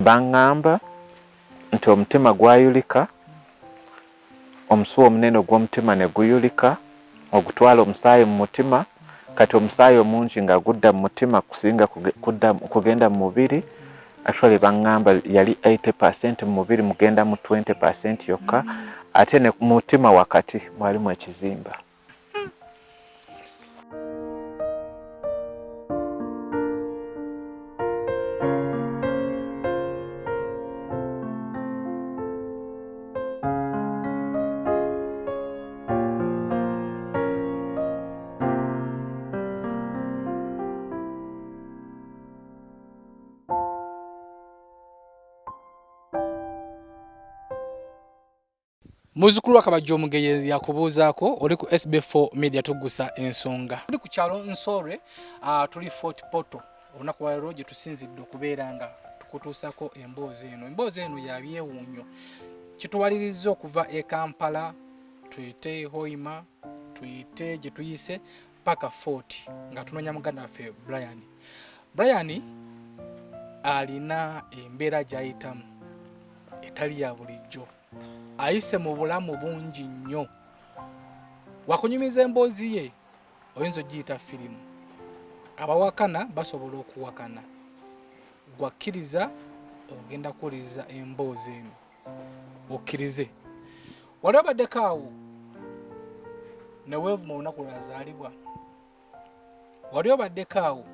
Baŋŋamba nti omutima gwayulika, omusuwa omunene ogw'omutima ne guyulika, ogutwala omusaayi mu mutima. Kati omusaayi omungi nga gudda mu mutima kusinga kugenda mu mubiri. Actually baŋŋamba yali 80% mu mubiri, mugenda mu 20% yokka, ate ne mu mutima wakati mwalimu ekizimba. Muzzukulu wa Kabajja Omugeye yakubuuzaako, oli ku SB4 Media tuggusa ensonga. Tuli ku kyalo Nsorwe, tuli Fort Portal. Olunaku lwaleero gye tusinzidde okubeera nga tukutuusako emboozi eno. Emboozi eno ya byewuunyo. Kituwalirizza okuva e Kampala, tuyite Hoima, tuyite gye tuyise paka Fort nga tunoonya muganda waffe Brian. Brian alina embeera gy'ayitamu etali ya bulijjo. Ayise mu bulamu bungi nnyo. Wakunyumiza emboozi ye oyinza ogiyita firimu. Abawakana basobola okuwakana. Gwakkiriza ogenda kuwuliriza emboozi eno okkirize. Wali obaddeko awo ne weevuma olunaku lwe yazaalibwa? Wali obaddeko awo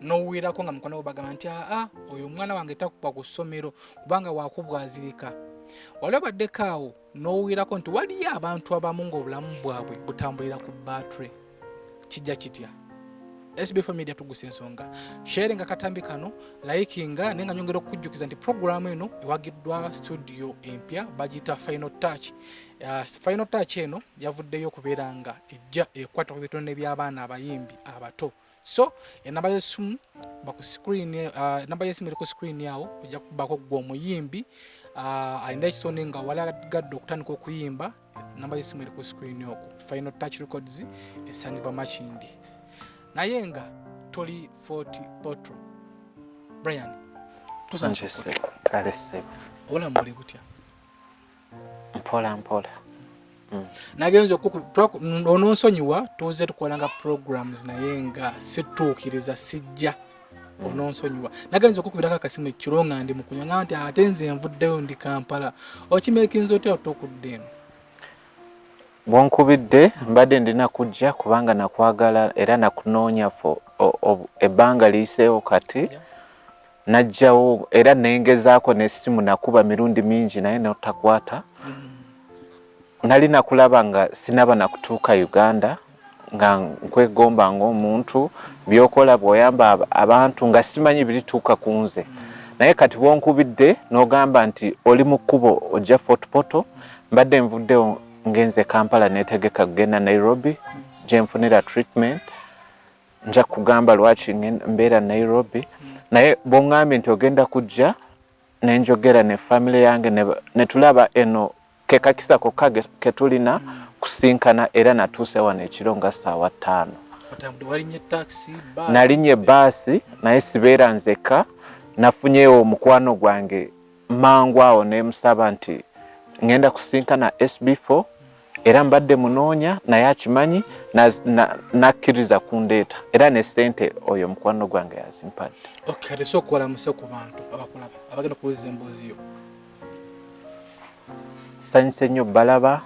n'owuwirako nga mukwano gwo bagamba nti aa oyo omwana wange takuba ku ssomero kubanga wakubwazirika? Wali obaddeko awo n'owuwirako nti waliyo abantu abamu ng'obulamu bwabwe butambulira ku battery? Kijja kitya? SB4 Media tugusa ensonga. Sharing akatambi kano, likinga, naye nga nyongera okukujjukiza nti programu eno ewagiddwa studio empya bagiyita Final Touch. Final Touch eno yavuddeyo okubeera nga ejja ekwata ku bitone by'abaana abayimbi abato. So enamba y'essimu ba ku screen, enamba y'essimu eri ku screen awo, ojja kubako ggwe omuyimbi, alina ekitone nga walagadde okutandika okuyimba, enamba y'essimu eri ku screen okwo. Final Touch Records esangibwa Makindye. Naye nga tuli Fort Portal. Brian, tusanyusa okukulaba. Obulamu buli butya? Mpola mpola. Nagenze ononsonyiwa, tuze tukola nga programs naye nga situukiriza sijja. Ononsonyiwa. Nagenze okukubirako akasimu ekiro nga ndi mu kunywa, nga nti ate nze nvuddeyo ndi Kampala. Okimeekinze otya otokudde eno? Bwonkubidde mbadde ndina kujja kubanga nakwagala era nakunoonya ebbanga liyiseewo kati. Najjawo era nengezaako n'essimu nakuba mirundi mingi naye notakwata. Nali nakulaba nga sinaba nakutuuka Uganda, nga nkwegomba ng'omuntu, by'okola bw'oyamba abantu nga simanyi birituuka ku nze. Naye kati bw'onkubidde n'ogamba nti oli mu kkubo ojja Fort Portal, mbadde nvuddewo ngenze Kampala neetegeka kugenda Nairobi gye nfunira treatment. Nja kugamba lwaki mbeera Nairobi, naye bw'oŋŋambye nti ogenda kujja ne njogera ne family yange ne tulaba eno ke kakisa kokka ke tulina kusinkana, era natuuse wano ekiro nga ssaawa 5. Nalinye ebbaasi naye sibeera nzekka, nafunyeewo omukwano gwange mangu awo ne musaba nti ngenda kusinkana SB4 era mbadde munoonya naye akimanyi nakkiriza kundeeta era ne ssente oyo mukwano gwange yazimpadde. Okay, kati sooka olamuse ku bantu abakulaba abagenda okuwuliriza emboozi yo. Nsanyuse nnyo balaba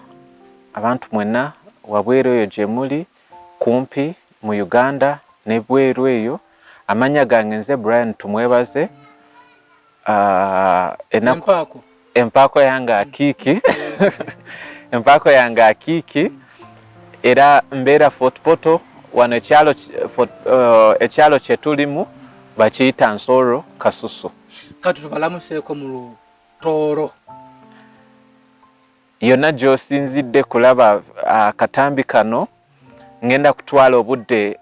abantu mwenna wabweru eyo gye muli, kumpi mu Uganda ne bweru eyo. Amannya gange nze Brian Tumwebaze. Empaako. Empaako yange akiiki. Empaako yange akiiki. Era mbeera Fort Portal wano ekyalo kye tulimu bakiyita Nsoro Kasusu. Kati tubalamuseeko mu Lutooro. Yonna gy'osinzidde kulaba akatambi kano, ngenda kutwala obudde,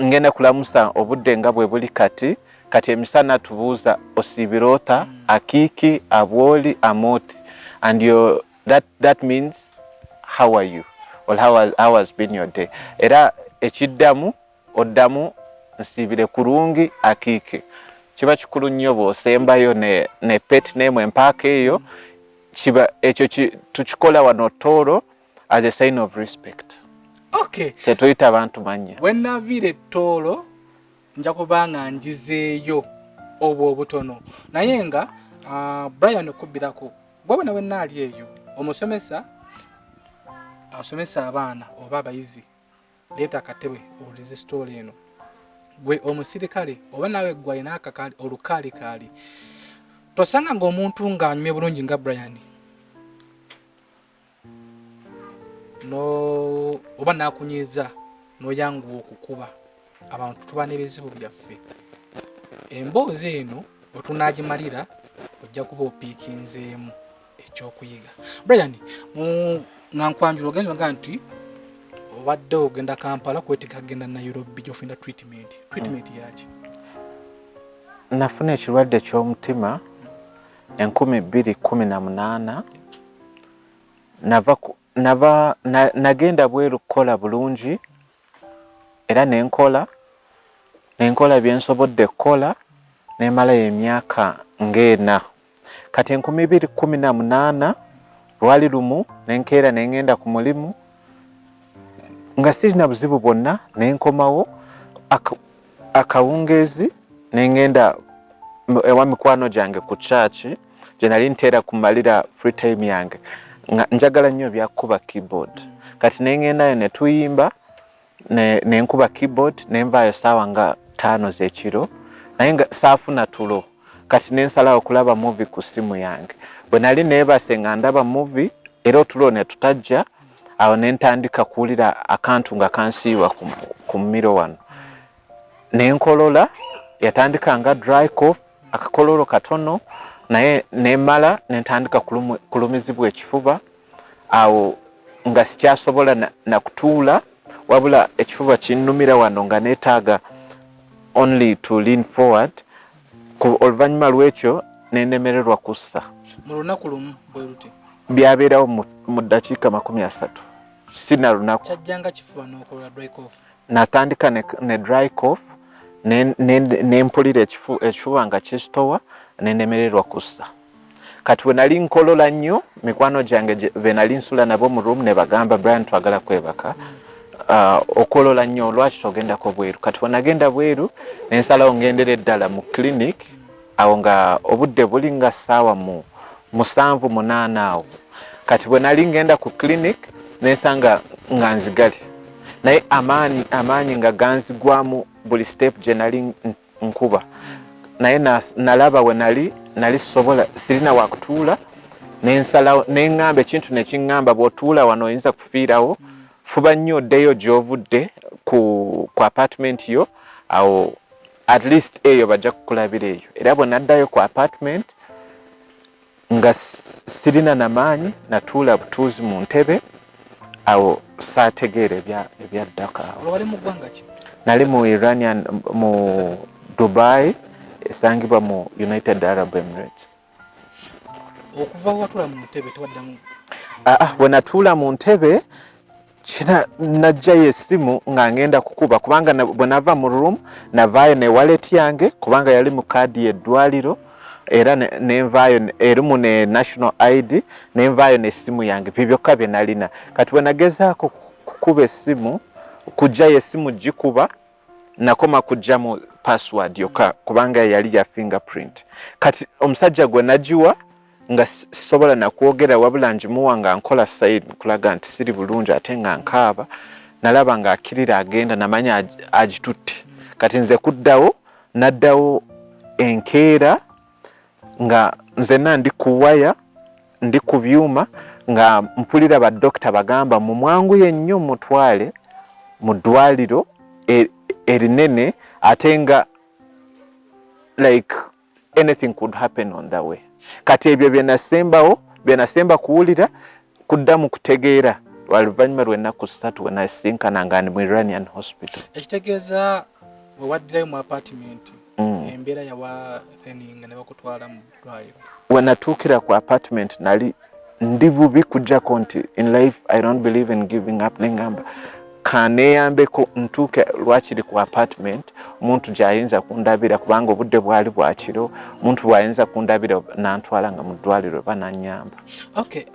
ngenda kulamusa obudde nga bwe buli kati. Kati emisana tubuuza osiibira ota, akiiki, abwoli, amoti, and your, that, that means how are you or how has been your day. Era ekiddamu oddamu nsiibire kurungi akiiki. Kiba kikulu nnyo bw'osembayo ne pet name empaaka eyo. Kiba ekyo tukikola wano Tooro as a sign of respect. Tetuyita abantu mannya. Wenaviira Ettoolo nja kuba nga njizeeyo obwo obutono, naye nga Brian okubbirako bwabona wenaali eyo, omusomesa asomesa abaana oba abayizi, leeta akatebe owulize story eno. Gwe omusirikale oba naawe gwe alina olukaalikaali, tosanga ng'omuntu ng'anyumye bulungi nga Brian no oba nakunyiza n'oyanguwa okukuba abantu. Tuba n'ebizibu byaffe. Emboozi eno bwe tunaagimalira ojja kuba opiikinzeemu ekyokuyiga. Brian, nga nkwanjula ogenza nga nti obadde ogenda Kampala kwetegeka kugenda Nairobi gyofuna treatment. Treatment yaki? Nafuna ekirwadde ky'omutima 2018. Nava nagenda bweru kukola bulungi era nenkola byensobodde kukola, nemalayo emyaka ng'ena. Kati 2018 lwali lumu nenkeera nengenda ku mulimu nga sirina buzibu bwonna, nenkomawo akawungeezi nengenda ewa mikwano gyange ku church gye nali nteera kumalira free time yange, nga njagala nnyo ebyakukuba keyboard. Kati nengendayo ne tuyimba, nenkuba keyboard, nenvaayo saawa nga 5 z'ekiro, naye nga saafuna tulo. Kati nensalawo okulaba movie ku ssimu yange. Bwe nali neebase nga ndaba movie era otulo ne tutajja. Awo nentandika kuwulira akantu nga kansiiwa ku mumiro wano, nenkolola. Yatandika nga dry cough, akakololo katono, naye nemala nentandika kulumizibwa ekifuba. Awo nga sikyasobola nakutuula, wabula ekifuba kinnumira wano nga neetaaga only to lean forward. Oluvannyuma lw'ekyo nendemererwa kussa. Mu lunaku lumu bwe luti? Byabeerawo mu ddakiika 30, sina lunaku. Kyajjanga kifuba n'okolola, dry cough? Natandika ne dry cough, nempulira ekifuba nga kisitowa, nenemererwa kussa. Kati we nali nkolola nnyo, mikwano gyange be nali nsula nabo mu room ne bagamba, "Brian, twagala kwebaka, okolola nnyo, lwaki togendako bweru?" Kati we nagenda bweru, nensalawo ngendera eddala mu clinic. Awo nga obudde buli nga ssaawa mu 7, 8 awo. Kati bwe nali ngenda ku clinic, nensanga nga nzigale, naye amaanyi nga ganzigwamu buli step gye nali nkuba. Naye nalaba we nali sobola, sirina wakutuula, nensalawo neŋŋamba ekintu nekiŋŋamba, "Bw'otuula wano oyinza kufiirawo, fuba nnyo oddeyo gy'ovudde ku apartment yo, awo at least eyo bajja kukulabira eyo." Era bwe naddayo ku apartment nga sirina namaanyi, natuula butuuzi mu ntebe awo, saategeera ebyaddako awo. Wali mu ggwanga ki? Nali mu Iranian, mu Dubai, esangibwa mu United Arab Emirates. Okuva watula mu ntebe tewaddamu? Ah, bwe natuula mu ntebe kina najjayo essimu nga ngenda kukuba, kubanga bwe nava mu room navaayo ne wallet yange, kubanga yali mu kaadi y'eddwaliro, era nenvaayo erimu ne national ID, nenvaayo n'essimu yange, bye byokka bye nalina. Kati bwe nagezaako kukuba essimu, kujjayo essimu gikuba, nakoma kujjamu password yokka, kubanga yali ya fingerprint. Kati omusajja gwe nagiwa nga sisobola nakwogera, wabula ngimuwa nga nkola sign kulaga nti siri bulungi ate nga nkaaba. Nalaba ng'akkirira agenda, namanya agitutte. Kati nze kuddawo, naddawo enkeera nga nzenna ndi ku waya, ndi ku byuma, nga mpulira badokita bagamba, "Mumwanguye nnyo, mutwale mu ddwaliro erinene," ate nga like anything could happen on the way. Kati ebyo byenasembawo, byenasemba kuwulira, kuddamu kutegeera lwa luvannyuma lw'ennaku 3 we nasinkana nga ndi mu Iranian hospital. Ekitegeeza we waddirayo mu apartment, embeera yawatheninga ne bakutwala mu ddwaliro? We natuukira ku apartment nali ndi bubi, kujjako nti in life I don't believe in giving up. Nengamba Kaneyambeko ntuuke lwakiri ku apartment omuntu gyayinza kundabira, kubanga obudde bwali bwakiro, omuntu bwayinza kundabira nantwala nga mu ddwaliro oba nanyamba. Okay,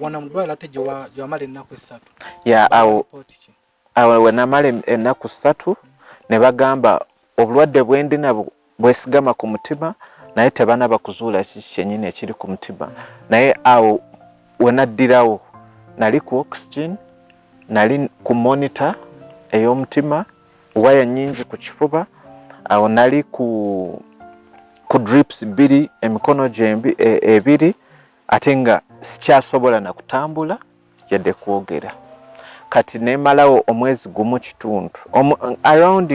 wano mu ddwaliro ate gyewamala ennaku 3? Ya, awo awo wenamala ennaku 3 ne bagamba obulwadde bwendina bwesigama ku mutima, naye tebanaba kuzuula kiki kyennyini ekiri ku mutima. Naye awo wenaddirawo nali ku oxygen, nali ku monitor ey'omutima, waya nnyingi ku kifuba, awo nali ku drips 2 emikono gyembi ebiri, ate nga sikyasobola na kutambula yadde kwogera. Kati nemalawo omwezi gumu kitundu, around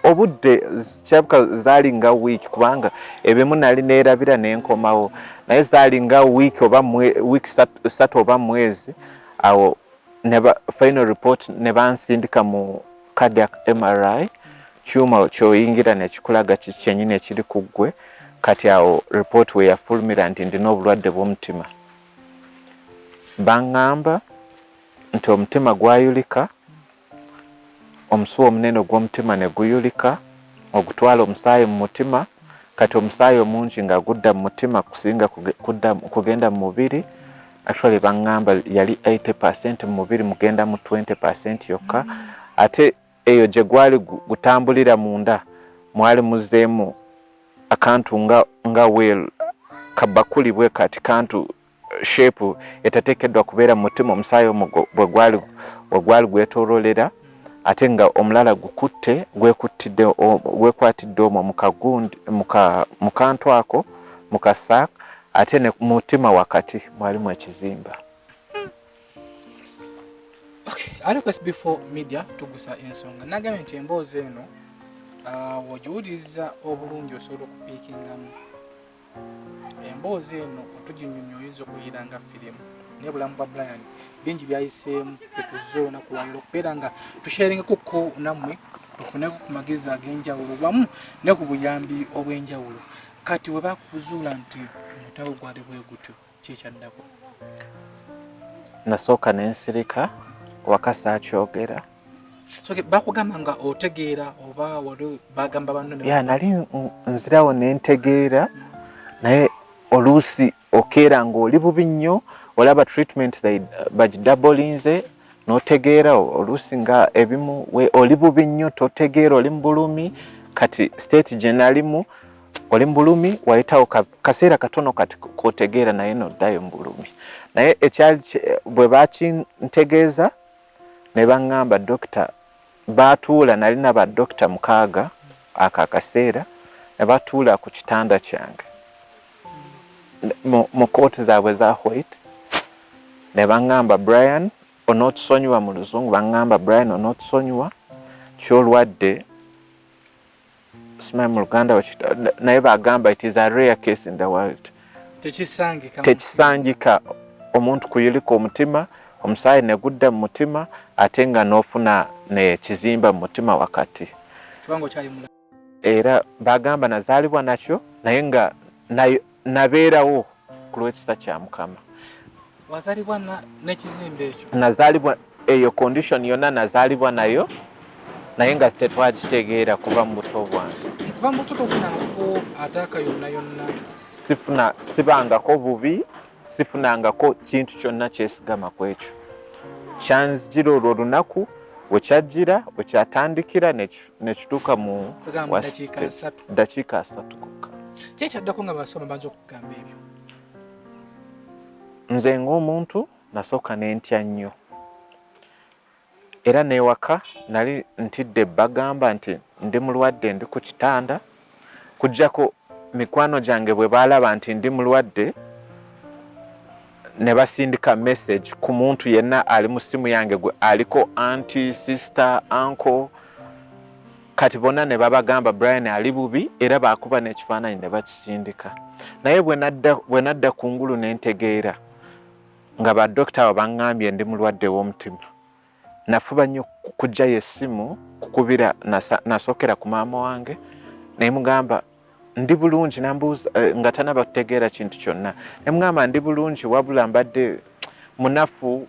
obudde kyabuka zaali nga week, kubanga ebimu nali neerabira nenkomawo, naye zaali nga week oba week 3 oba mwezi. Awo final report ne bansindika mu cardiac MRI, kyuma kyoyingira nekikulaga kiki kyennyini ekiri ku ggwe. Kati awo report we yafulumira nti ndina obulwadde bw'omutima. Baŋŋamba nti omutima gwayulika, omusuwa omunene ogw'omutima ne guyulika ogutwala omusaayi mu mutima. Kati omusaayi omungi nga gudda mu mutima kusinga kugenda mu mubiri. Actually baŋŋamba yali 80% mu mubiri, mugenda mu 20% yokka. Ate eyo gye gwali gutambulira munda mwali muzeemu akantu nga well kabakuli bwe kati, kantu shape etateekeddwa kubeera mu mutima, omusaayi omwo bwe gwali gwetoololera, ate nga omulala gukutte gwekwatidde omwo mu kantu ako mu kasaaka, ate ne mutima wakati mwalimu ekizimba. Okay, ali ku SB4 Media tugusa ensonga. Nagambye nti emboozi eno w'ogiwuliriza obulungi osobola okupiikingamu. Emboozi eno otuginyumya oyinza okuyira nga firimu, naye obulamu bwa Brian bingi byayiseemu tetuzze olunaku lwaleero okubeera nga tusharingako nammwe, tufuneko ku magezi ag'enjawulo wamu ne ku buyambi obw'enjawulo. Kati we bakuzuula nti omutego gwali bwe gutyo, ki ekyaddako? Nasooka ne nsirika, waka saakyogera. So, bakugamba nga otegeera oba wali bagamba banno? Ya, nali nzirawo ne ntegeera, naye oluusi okeera ng'oli bubi nnyo, olaba treatment bagidabolinze n'otegeera, oluusi nga ebimu oli bubi nnyo totegeera, oli mu bulumi. Kati state gye nalimu, oli mu bulumi, wayitawo kaseera katono kati k'otegeera, naye noddayo mu bulumi. Naye ekyali bwe bakintegeeza ne baŋŋamba dokita baatuula, nalina ba dokita 6 ako akaseera, ne batuula ku kitanda kyange mu kooti zaabwe za white, ne baŋŋamba, "Brian, onootusonyiwa," mu Luzungu baŋŋamba, "Brian, onootusonyiwa ky'olwadde." Simanyi mu Luganda, naye bagamba it is a rare case in the world. Tekisangika. Tekisangika omuntu kuyulika omutima, omusaayi ne gudda mu mutima, ate nga n'ofuna nekizimba mu mutima wakati. Era bagamba nazaalibwa nakyo, naye nga nabeerawo ku lw'ekisa kya Mukama. Wazaalibwa n'ekizimba ekyo? Nazaalibwa eyo condition yonna nazaalibwa nayo, naye nga tetwagitegeera kuva mu buto bwange. Kuva mu buto tofunangako attack yonna yonna? Sifuna, sibangako bubi, sifunangako kintu kyonna kyesigama ku ekyo. Kyanzijira olwo olunaku wekyajjira, wekyatandikira nekituuka mu dakiika 3 kokka. Kyekyaddako nga basoma banza okugamba ebyo? Nze ng'omuntu nasooka nentya nnyo, era newaka nali ntidde bagamba nti ndi mulwadde, ndi ku kitanda, kujjako mikwano gyange bwe baalaba nti ndi mulwadde ne basindika message ku muntu yenna ali mu ssimu yange gwe aliko auntie, sister, uncle, kati bonna ne babagamba Brian ali bubi, era bakuba n'ekifaananyi ne bakisindika. Naye bwe nadda ku ngulu ne ntegeera nga badokita abo baŋŋambye ndi mulwadde w'omutima, nafuba nnyo kuggyayo essimu kukubira. Nasookera ku maama wange naye mugamba ndi bulungi, nambuuza nga tanaba kutegeera kintu kyonna, ne mugamba ndi bulungi wabula mbadde munafu.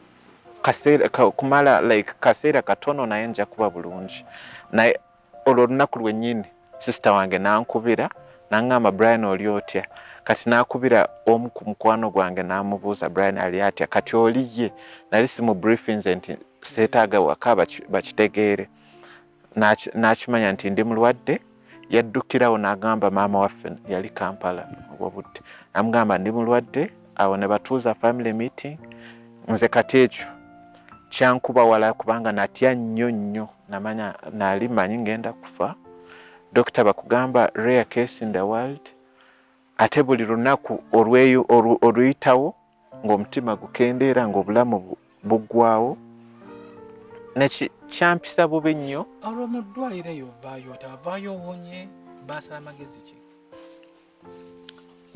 Kaseera kumala like kaseera katono naye nja kuba bulungi. Naye olwo olunaku lwennyini sister wange n'ankubira n'aŋŋamba, Brian oli otya? Kati n'akubira omu ku mukwano gwange n'amubuuza Brian ali atya. Kati oli ye nali simu briefinze nti seetaaga waka bakitegeere. N'akimanya nti ndi mulwadde, yaddukirawo n'agamba maama waffe yali Kampala obwo budde, namugamba ndi mulwadde. Awo ne batuuza family meeting. Nze kati ekyo kyankuba wala kubanga natya nnyo nnyo, namanya nali manyi ngenda kufa. Dokita bakugamba rare case in the world, ate buli lunaku oluyitawo ng'omutima gukendeera, ng'obulamu buggwawo. Kyampisa bubi nnyo. Olwo mu ddwaliro eyo ovaayo oti avaayo owonye, baasala magezi ki?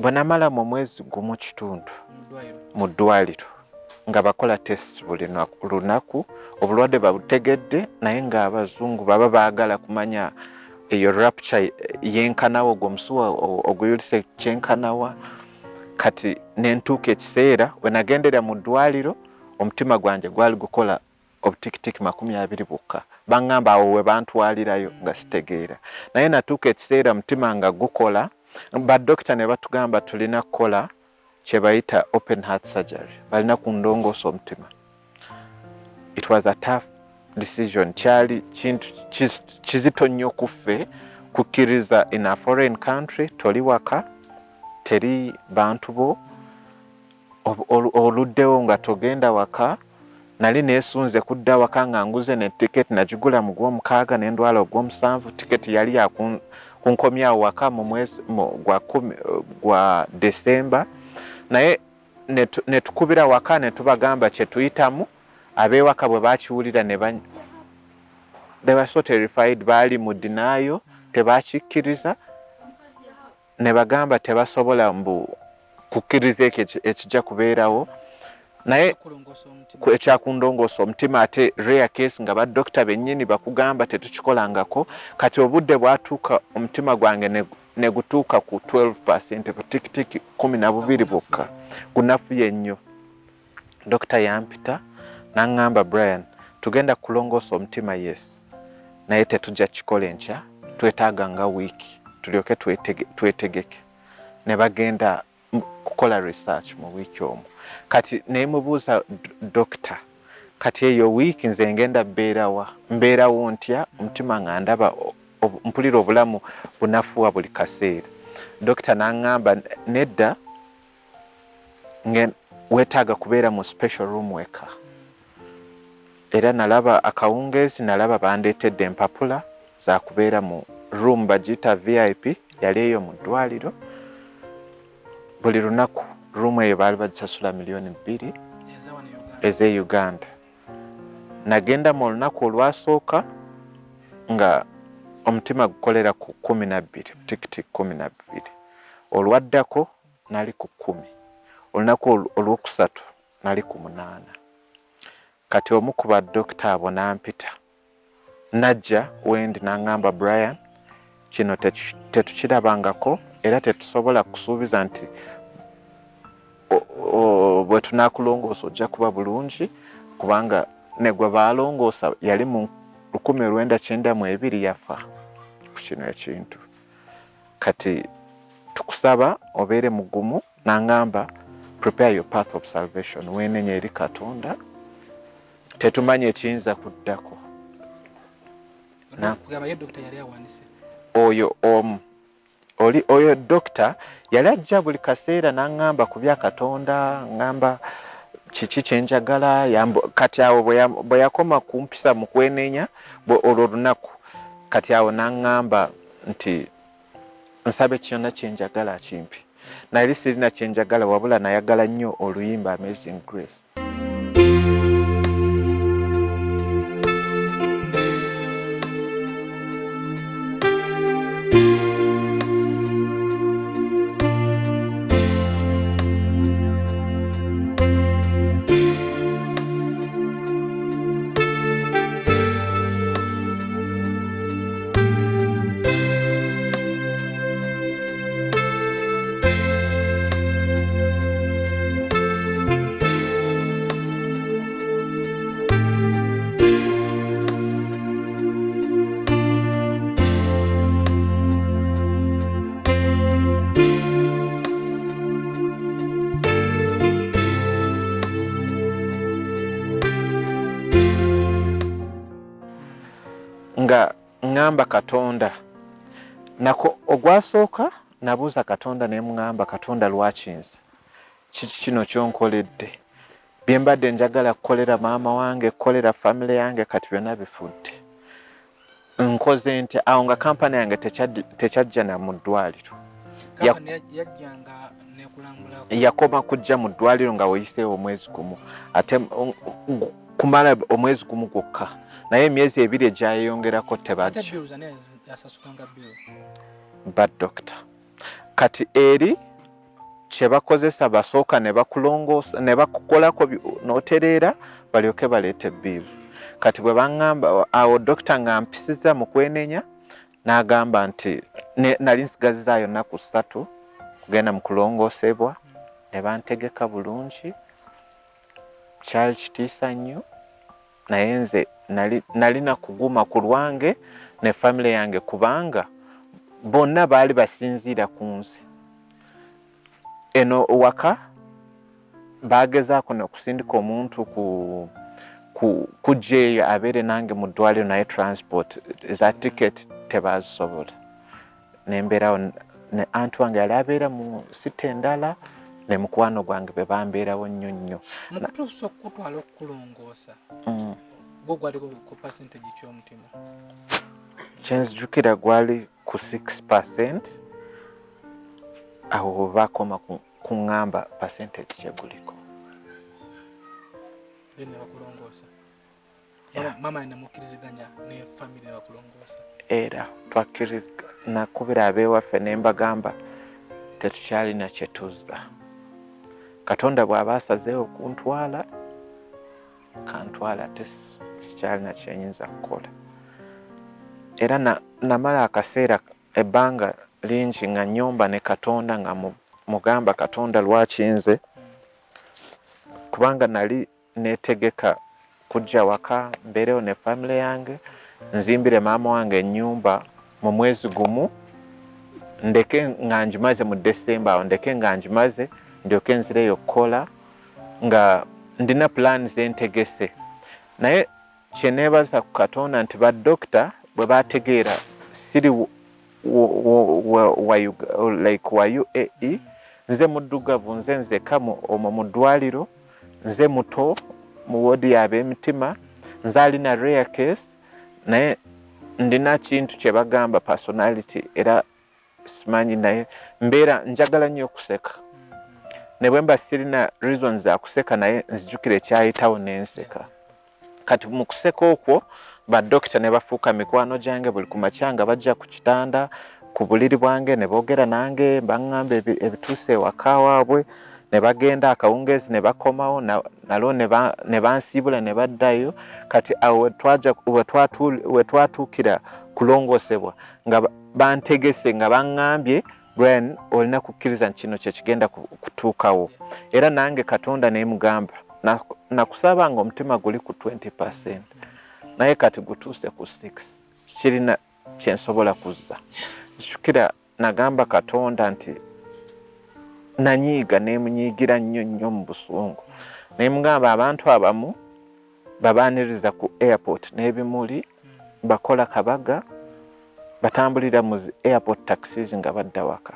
Bwe namala mu mwezi gumu kitundu mu ddwaliro nga bakola test buli lunaku, obulwadde babutegedde, naye ng'abazungu baba baagala kumanya eyo rupture yenkanawa, ogwo omusuwa oguyulise kyenkanawa. Kati nentuuka ekiseera we nagendera mu ddwaliro, omutima gwange gwali gukola obutikitiki 20 bwokka. Baŋŋamba awo we bantwalirayo nga sitegeera, naye natuuka ekiseera mutima nga gukola. Badokita ne batugamba tulina kukola kye bayita open heart surgery, balina kundongoosa omutima. It was a tough decision, kyali kintu kizito nnyo kuffe kukkiriza. In a foreign country, toli waka, teri bantu bo, oluddewo nga togenda waka. Nali neesunze kudda waka nga nguze ne tiketi, nagigula mu gwomukaaga ne ndwala ogw'omusanvu. Tiketi yali yakunkomyawo waka mu mwezi gwa 10 gwa Desemba, naye ne tukubira waka ne tubagamba kye tuyitamu. Ab'ewaka bwe bakiwulira ne they were so terrified, baali mu denial, tebakikkiriza, ne bagamba tebasobola mbu kukkiriza ekyo ekijja kubeerawo. Naye ekyakundongoosa omutima, ate rare case nga badokita bennyini bakugamba tetukikolangako. Kati obudde bwatuuka omutima gwange ne gutuuka ku 12%, butikitiki 12 bwokka, gunafuye nnyo. Dokita yampita n'aŋŋamba, Brian, tugenda kulongoosa omutima, yes, naye tetujja kukikola enkya, twetaaga nga wiiki tulyoke twetegeke. Ne bagenda kukola research mu wiiki omwo. Kati nemubuuza dokita, kati eyo wiiki nze ngenda mbeerawa, mbeerawo ntya? Omutima nga ndaba mpulira obulamu bunafuwa buli kaseera. Dokita n'aŋŋamba nedda, weetaaga kubeera mu special room weka. Era nalaba akawungeezi, nalaba bandeetedde empapula za kubeera mu room bagiyita VIP, yali eyo mu ddwaliro. Buli lunaku room eyo baali bagisasula 2 miliyoni ez'e Uganda. Nagenda mu olunaku olwasooka nga omutima gukolera ku 12, tikiti 12. Olwaddako nali ku 10, olunaku olwokusatu nali ku 8. Kati omu ku badokita abo n'ampita, najja wendi n'aŋŋamba, Brian, kino tetukirabangako era tetusobola kusuubiza nti bwe tunaakulongoosa ojja kuba bulungi, kubanga ne gwe baalongoosa yali mu 1992 yafa ku kino ekintu. Kati tukusaba obeere mugumu. N'aŋŋamba, prepare your path of salvation, weenenye eri Katonda, tetumanyi ekiyinza kuddako. Oyo omu oli oyo dokita yali ajja buli kaseera n'aŋŋamba ku bya Katonda, ŋŋamba kiki kyenjagala. Kati awo bwe yakoma kumpisa mu kwenenya olwo olunaku, kati awo n'aŋŋamba nti nsabe kyonna kyenjagala akimpi. Nali sirina kyenjagala, wabula nayagala nnyo oluyimba Amazing Grace. Ŋŋamba Katonda nako ogwasooka nabuuza Katonda ne muŋŋamba, Katonda, lwaki nze? Kiki kino kyonkoledde? Bye mbadde njagala kukolera maama wange, kukolera family yange, kati byonna bifudde. Nkoze nti awo nga kampani yange tekyajja na mu ddwaliro. Yakoma kujja mu ddwaliro nga weyiseewo omwezi gumu, ate kumala omwezi gumu gwokka, naye emyezi 2 egyayeyongerako tebajja. Ba doctor kati eri kyebakozesa basooka ne bakulongoosa ne bakukolako n'otereera, balyoke baleete bill. Kati bwe baŋŋamba awo, dokita nga mpisiza mu kwenenya, n'agamba nti nali nsigazizaayo nnaku 3 kugenda mu kulongoosebwa, ne bantegeka bulungi. Kyali kitiisa nnyo, naye nze nalina kuguma ku lwange ne family yange, kubanga bonna baali basinziira ku nze. Eno waka bagezaako nokusindika omuntu kujja eyo abeere nange mu ddwaliro, naye transport eza ticket tebazisobola. Nembeerawo ne anti wange yali abeera mu city endala ne mukwano gwange be bambeerawo nnyo nnyo. Mukutuusa okukutwala okukulongoosa, gwo gwaliko ku percentage ky'omutima? Kyenzijukira gwali ku 6%. Awo bwe bakoma kuŋŋamba percentage kyeguliko. Then ne bakulongoosa? Mama nemukkiriziganya ne family ne bakulongoosa? Era twakkiriza, nakubira ab'ewaffe ne mbagamba tetukyalina kye tuzza. Katonda bw'aba asazeewo kuntwala, kantwala, ate sikyalina kyenyinza kukola. Era namala akaseera, ebbanga lingi nga nyomba ne Katonda, nga mugamba, Katonda, lwaki nze? Kubanga nali netegeka kujja waka mbeerewo ne family yange, nzimbire maama wange ennyumba mu mwezi gumu, ndeke nga ngimaze mu December, awo ndeke nga ngimaze ndyoke nzireyo okukola, nga ndina plan zentegese. Naye kyeneebaza ku Katonda nti badokita bwe bategeera siri wa, like wa UAE, nze muddugavu, nze nzeka omwo mu ddwaliro, nze muto mu wodi y'ab'emitima, nze alina rare case, naye ndina kintu kye bagamba personality, era simanyi, naye mbeera njagala nnyo okuseka ne bwe mba sirina reasons za kuseka, naye nzijukira ekyayitawo nenseka. Kati mu kuseka okwo badokita ne bafuuka mikwano gyange. Buli ku makya nga bajja ku kitanda, ku buliri bwange, ne boogera nange, baŋŋamba ebituuse ewaka waabwe, ne bagenda. Akawungeezi ne bakomawo nalwo ne bansiibula ne baddayo. Kati awo we twatuukira kulongoosebwa nga bantegese, nga baŋŋambye, Brian, olina kukkiriza nti kino kyekigenda kutuukawo. Era nange Katonda nemugamba, nakusaba nga omutima guli ku 20%, naye kati gutuuse ku 6, kirina kyensobola kuzza. Nzijukira nagamba Katonda nti nanyiiga, nemunyiigira nnyo nnyo mu busungu, nemugamba abantu abamu babaniriza ku airport n'ebimuli, bakola kabaga, batambulira mu airport taxis nga badda waka,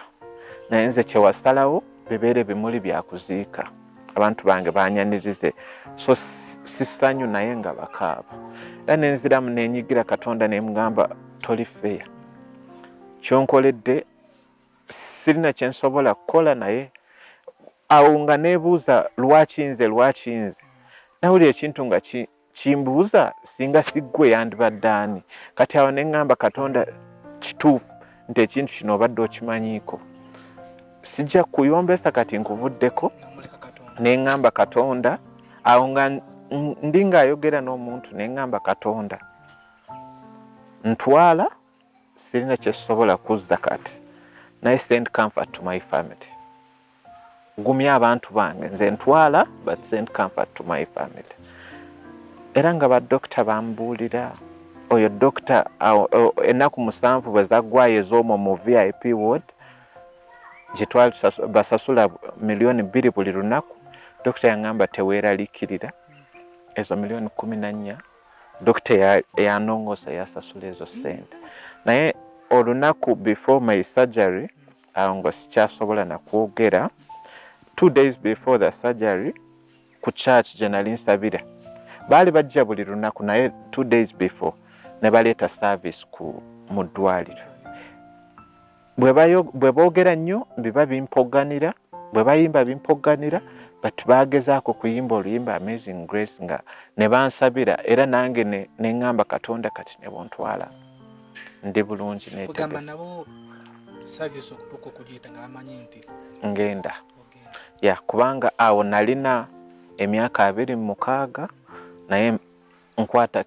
naye nze kyewasalawo bibeere bimuli byakuziika, abantu bange banyanirize so si ssanyu naye nga bakaaba. Era nenziramu nenyigira Katonda nemugamba, toli fair, kyonkoledde sirina kyensobola kukola. Naye awo nga nebuuza, lwaki nze? Lwaki nze? Nawulira ekintu nga kimbuuza, singa siggwe yandibadde ani? Kati awo neŋŋamba, Katonda, kituufu nti ekintu kino obadde okimanyiiko, sijja kuyombesa, kati nkuvuddeko. Neŋŋamba Katonda, awo nga ndi ng'ayogera n'omuntu, neŋŋamba Katonda, ntwala, sirina kyesobola kuzza kati, naye send comfort to my family, gumya abantu bange. Nze ntwala, but send comfort to my family. Era nga badokita bambuulira, oyo dokita ennaku 7 bwe zaggwayo ez'omwo mu VIP ward gyetwali basasula 2 miliyoni buli lunaku, dokita yaŋŋamba, teweeraliikirira, ezo 14 miliyoni. Dokita eyanongoosa yasasula ezo ssente, naye olunaku before my surgery, awo nga sikyasobola nakwogera, 2 days before the surgery, ku church gye nali nsabira baali bajja buli lunaku, naye 2 days before ne baleeta service ku mu ddwaliro. Bwe boogera nnyo biba bimpoganira, bwe bayimba bimpoganira, but bagezaako kuyimba oluyimba Amazing Grace nga ne bansabira, era nange ne ŋŋamba Katonda, kati ne buntwala ndi bulungi. Kugamba nabo service okutuuka okugiyita nga bamanyi nti ngenda ya, kubanga awo nalina emyaka 26, naye nkwata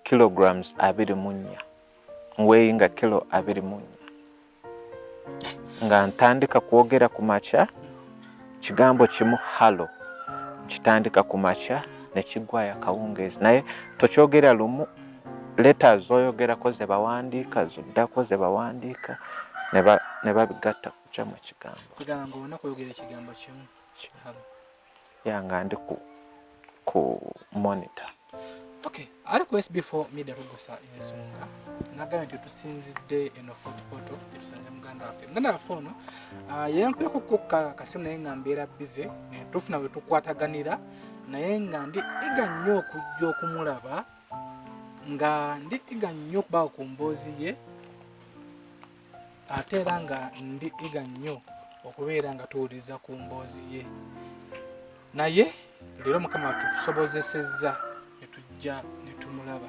kilograms 24, nweighinga kilo 24 nga ntandika kwogera ku makya. Kigambo kimu, "Hello," kitandika ku makya nekiggwayo akawungeezi, naye tokyogera lumu. Letters zoyogerako ze bawandiika, zoddako ze bawandiika, ne babigatta kujjamu ekigambo. Kugamba nga olina kwogera ekigambo kimu, "Hello." Ya, nga ndi ku monitor. Okay, ali ku SB4 Media, tugusa ensonga. Nagambye nti tusinzidde eno Fort Portal, gyetusanze muganda waffe. Muganda waffe ono yeyankubirako kasimu, naye nga mbeera busy, tufuna we tukwataganira, naye nga ndi eager nnyo okujja okumulaba, nga ndi eager nnyo okubaawo ku mboozi ye, ate era nga ndi eager nnyo okubeera nga tuwuliriza ku mboozi ye. Naye leero Mukama tusobozesezza ne tujja ne tumulaba.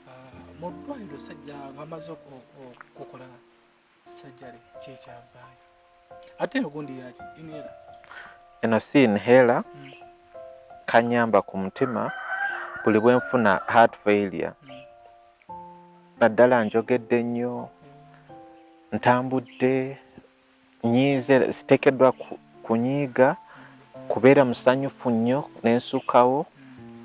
Ah, mu ddwaliro sajja bamaze okukola surgery, kyekyavaayo? Ate ogundi yaki, inhaler? Eno si inhaler. Kanyamba ku mutima buli bwe nfuna heart failure, naddala njogedde nnyo, ntambudde, nyiize, siteekeddwa kunyiiga, kubeera musanyufu nnyo nensukawo,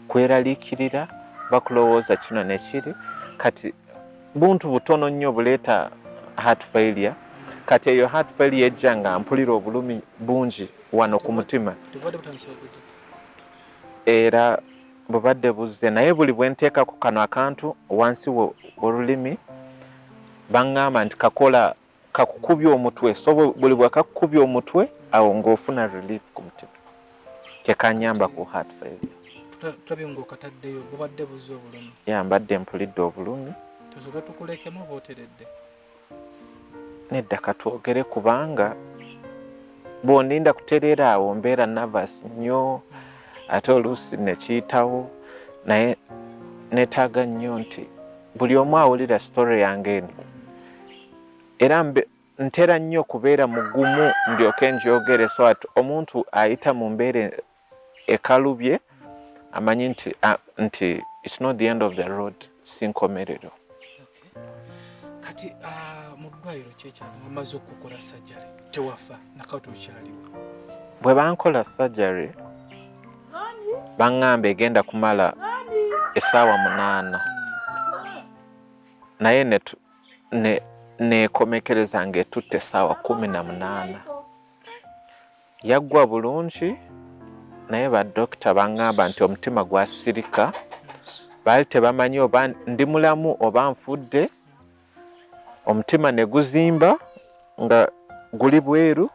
kweraliikirira, bakulowooza kino nekiri. Kati buntu butono nnyo buleeta heart failure. Kati eyo heart failure ejja nga mpulira obulumi bungi wano ku mutima. Tebubadde butandise okujja? Era bubadde buzze, naye buli bwe nteekako kano akantu wansi w'olulimi, baŋŋamba nti kakola kakukubya omutwe, so buli bwe kakukubya omutwe awo ng'ofuna relief ku mutima. Tekanyamba ku heart failure. Tulabye ng'okataddeyo, bubadde buzze obulumi? Ya, mbadde mpulidde obulumi. Tusooke tukulekemu oba oteredde? Nedda, katwogere, kubanga bw'oninda kutereera awo mbeera nervous nnyo, ate oluusi nekiyitawo. Naye neetaaga nnyo nti buli omu awulira story yange eno, era ntera nnyo kubeera mugumu ndyoke njogere, so ati omuntu ayita mu mbeera ekalubye amanyi nti it's not the end of the road, si nkomerero. Okay. Kati mu ddwaliro kyekyava bamaze okukola surgery, tewafa nakati okyaliwo? Bwe bankola surgery, baŋŋamba egenda kumala essaawa 8, naye nekomekereza ng'etutte essaawa 18. Yaggwa bulungi, naye badokita baŋŋamba nti omutima gwasirika, baali tebamanyi oba ndi mulamu oba nfudde. Omutima ne guzimba nga guli bweru,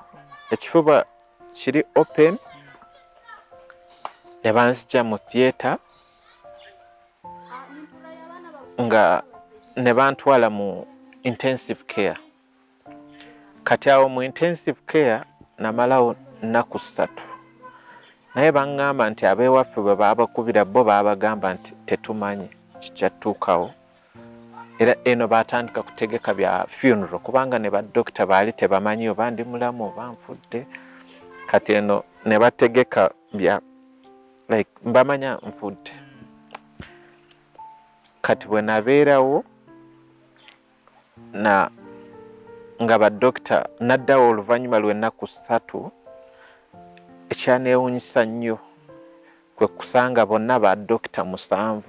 ekifuba kiri open, ne banzija mu theatre nga ne bantwala mu intensive care. Kati awo mu intensive care namalawo nnaku 3, naye baŋŋamba nti ab'ewaffe bwe baabakubira, bo baabagamba nti tetumanyi kijja tutuukawo. Era eno batandika kutegeka bya funeral, kubanga ne badokita baali tebamanyi oba ndi mulamu oba nfudde. Kati eno ne bategeka bya like mbamanya nfudde. Kati bwe nabeerawo na nga badokita, naddawo oluvannyuma lw'ennaku 3. Ekyaneewunyisa nnyo kwe kusanga bonna badokita 7